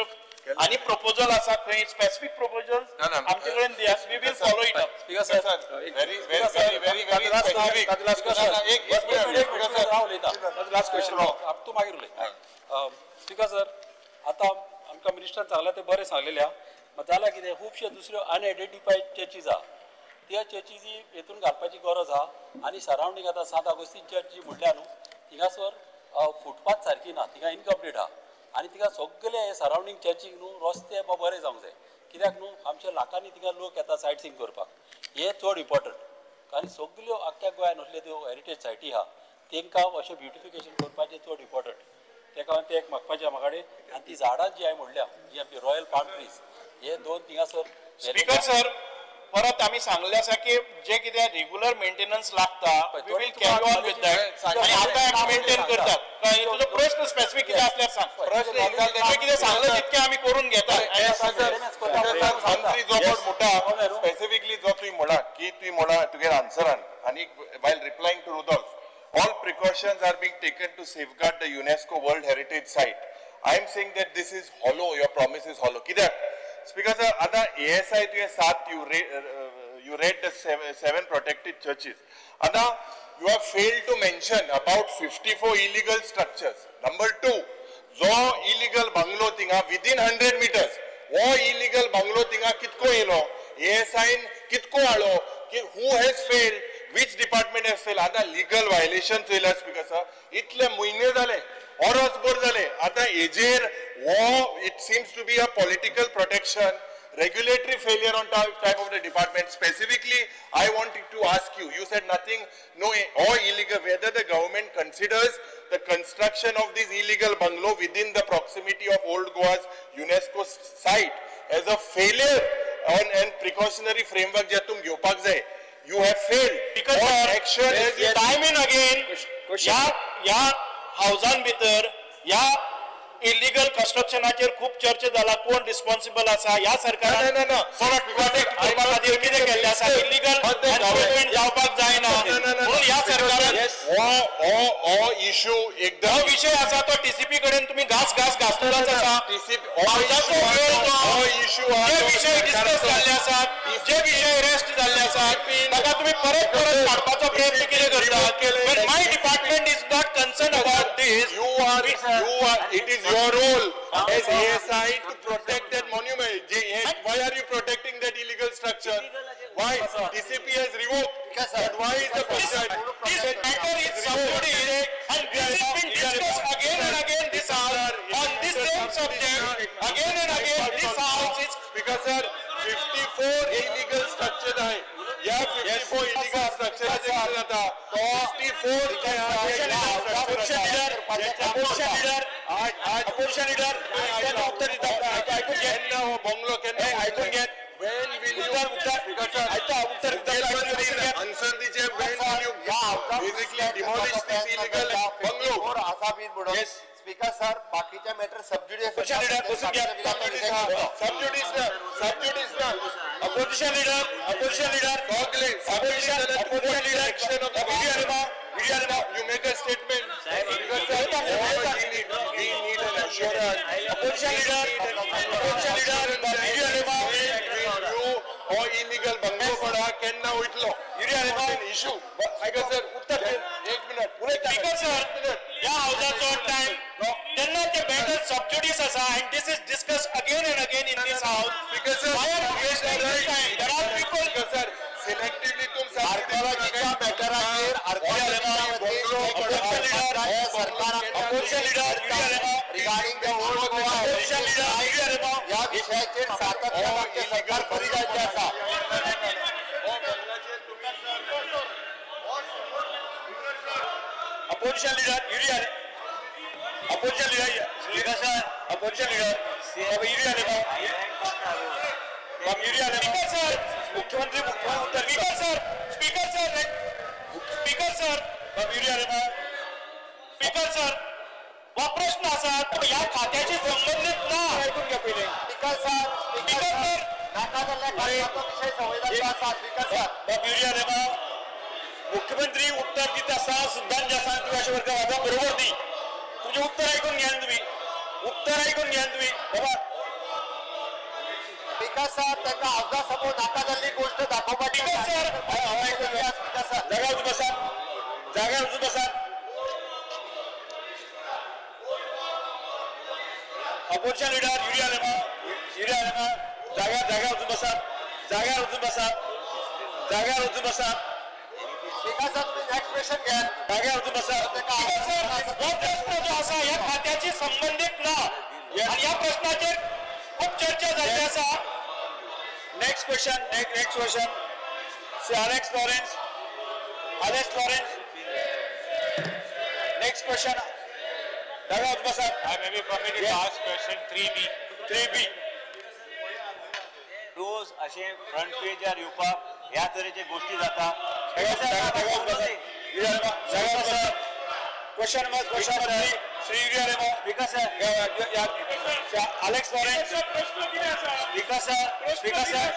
आनी प्रपोजल आसा खंय स्पेसिफीक प्रपोजल आमचे कडेन दियात, we will follow it up. Very very very very specific. Last question, तूं मागीर उलय. स्पीकर सर, आतां आमकां मिनिस्टरान सांगलां तें बरें सांगलेलें आहा. जाल्यार कितें खुबश्यो दुसऱ्यो अनआयडेंटिफायड चर्चीज आहा, त्या चर्चीजी हेतून घालपाची गरज आहा. आनी सरावंडींग आतां सांत आगोस्तीन चर्च जी म्हणल्या न्हू थिंगासर फुटपाथ सारकी ना, थिंगा इनकम्प्लीट आहा. आनी थिंगा सगळे हे सरावंडींग चर्चीक न्हू रस्ते बरे जावंक जाय, कित्याक न्हू आमच्या लाखांनी थिंगा लोक येता सायट सींग करपाक, हें चड इम्पॉर्टंट. आनी सगल्यो आख्ख्या गोंयान असल्यो त्यो हेरिटेज सायटी आहा तेंकां अशें ब्युटिफिकेशन करपाचें चड इम्पॉर्टंट. तेका हांवें तें एक मागपाचें म्हाका कडेन. आनी ती झाडां जी हांवें म्हणल्या जी आमची रॉयल पाम ट्रीज हे दोन थिंगासर. स्पीकर सर, परत आमी सांगलें आसा की जे कितें रेगुलर मेंटेनन्स लागता we will carry on with that. आनी आतां आमी मेंटेन करतात. तुजो प्रश्न स्पेसिफीक कितें आसल्यार सांग, तुवें कितें सांगलें तितकें आमी करून घेतात. मंत्री जो कोण म्हणटा स्पेसिफिकली जो तुवें म्हणा की तुवें म्हणा तुगेर आन्सरान आनी while replying to Rudolf, all precautions are being taken to safeguard the UNESCO World Heritage Site. I am saying that this is hollow, your promise is hollow. कित्याक Speaker sir, आता ASI तुवें सात you read the seven protected churches. आता you have failed to mention about 54 illegal structures. Number 2, जो illegal bungalow थिंगा within 100 meters, हो illegal bungalow थिंगा कितको येयलो, ASI न कितको हाडलो, who has failed, which department has failed. आता legal violations येयल्या स्पीकर सर, इतले म्हयने जाले, वरसभर जाले. आता हेजेर हो it seems to be a political protection, regulatory failure on type of the department. Specifically, I wanted to ask you, you said nothing, no, or illegal, whether the government considers the construction of this illegal bungalow within the proximity of Old Goa's UNESCO site as a failure on and precautionary framework जे तुम घेवपाक जाय. You have failed. Because action has time and again, या हावजान भितर या illegal कन्स्ट्रक्शनाचेर खूब चर्चा जाला, कोण रिस्पॉन्सिबल आसा ह्या सरकारान प्रोटेक्ट करपा खातीर कितें केल्लें आसा, इलिगल एन्फोर्समेंट जावपाक जायना म्हणून ह्या सरकारान हो इशू एकदम हो विशय आसा तो टीसीपी कडेन तुमी घास घास घासलेलोच आसा. जे विशय डिस्कस जाल्ले आसात, जे विशय रेस्ट जाल्ले आसात ताका तुमी परत परत काडपाचो प्रयत्न कितें करतात. My department is not concern about this. You are, it is your role as ASI to protect that monument. Why are you protecting that illegal structure? Why? TCP has revoked. But why is the panchayat? This matter is subjudice and this has been discussed again and again this house on this same subject again and again this house is. Because sir, 54 illegal structures आहे. या 54 illegal structures जाता 54 opposition leader उत्तर दिता, आयकून घे, bungalow केन्ना आयकून घे. When will you उत्तर answer दिचे, when will you basically demolish this illegal bungalow? आसा बी म्हणून स्पीकर सर, बाकीचे matter सबज्युडिस सबज्युडिस सबज्युडिस opposition leader, opposition leader, opposition leader, you make a statement. We need an assurance. Opposition leader, opposition leader, you or illegal bungalow पडा केन्ना वयतलो issue. Speaker sir, एक minute. Speaker sir, ह्या हावजाचो time तेन्ना ते matter सबज्युडिस आसा and this is discuss again and again in this house. Speaker sir, why are you wasting this time? There are people. Speaker sir, selectively तुम leader, opposition leader regarding the Old Goa opposition leader ह्या विशयाचेर सातत्यान आमचें सरकार करीत जायते आसा. Opposition leader Yuri, opposition leader speaker sir, opposition leader Yuri Alemao, Yuri Alemao sir, मुख्यमंत्री मुख्यमंत्री speaker sir, speaker sir, speaker sir, Yuri Alemao, speaker sir, हो प्रश्न आसा तो ह्या खात्याशी संबंधित ना. ऐकून घ्या पयलीं. स्पीकर सर, स्पीकर सर, नाका जाल्ल्या खात्याचो विशय संवेदनशील आसा. स्पीकर सर, युरी आलेमाव, मुख्यमंत्री उत्तर दिता आसा सुद्दां जे आसा तुमी अशें वर्ग वागप बरोबर न्ही. तुमचें उत्तर आयकून घेया तुमी, उत्तर आयकून घेया तुमी बाबा. स्पीकर सर, ताका हावजा समोर नाका जाल्ली गोश्ट दाखोवपाची. स्पीकर सर, स्पीकर सर, जाग्यार वचून बसात, जाग्यार वचून बसात. अपोजिशन लिडर युरी आलेमाव, युरी आलेमाव, जाग्यार जाग्यार वचून बसात, जाग्यार वचून बसात, जाग्यार वचून बसात. स्पीकर सर, तुम्ही नेक्स्ट क्वेश्चन घ्या. जाग्यार वचून बसात. स्पीकर सर, हो प्रश्न जो आसा ह्या खात्याशी संबंधित ना आनी ह्या प्रश्नाचेर खूब चर्चा जाल्ली आसा. Next question, next question, Shri Alex Lawrence, Alex Lawrence. Next question, जाग्यार वचून बसात. I may be permitted to ask question 3B. 3B. रोज अशें फ्रंट पेजार येवपाक ह्या तरेचे गोश्टी जाता. Question number, question number 3, Shri Yuri Alemao. Speaker sir, Alex Lawrence. Speaker sir, speaker sir,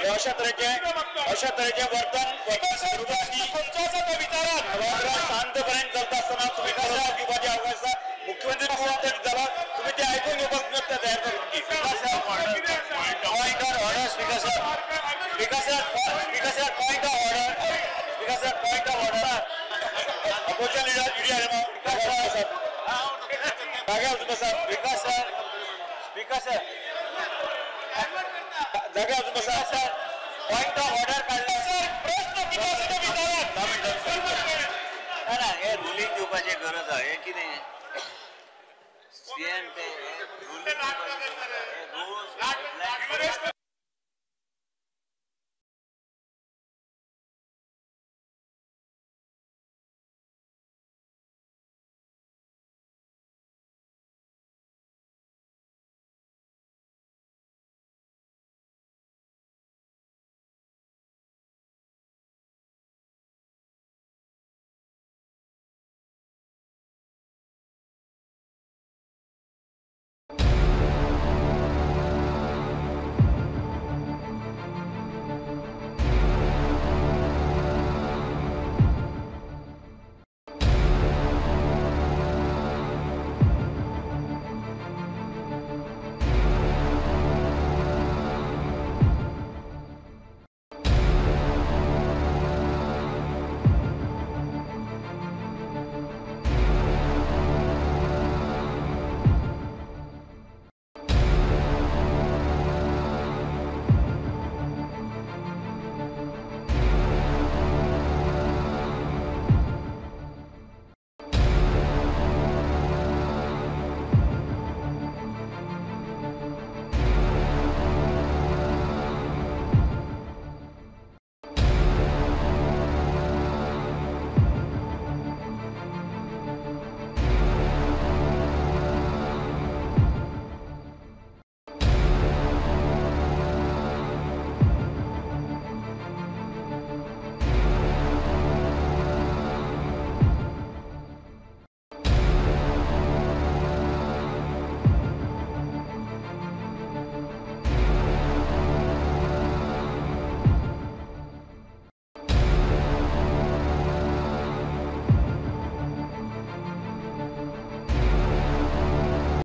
अशा तरेचे, अशा तरेचे वर्तन खंयचो आसा तो विचारात. शांतपणे चलता आसतना तुमी कसो घेवपाची अवकाश आसा. मुख्यमंत्री उत्तर दितालो, तुमी ते आयकून घेवपाक तयार करून. Point of order, speaker sir, speaker sir, speaker sir, point of order, speaker sir, point of order. Opposition leader Yuri Alemao, जाग्यार वचून बसात. स्पीकर सर, स्पीकर सर, जाग्यार वचून बसात. सर, पॉइंट ऑफ ऑर्डर काडला. सर, प्रश्न कितें आसा तो विचारात. ना ना, हे रुलींग दिवपाची गरज आसा. हें कितें सीएम ते रुलींग दिवपाची गरज आसा. रोज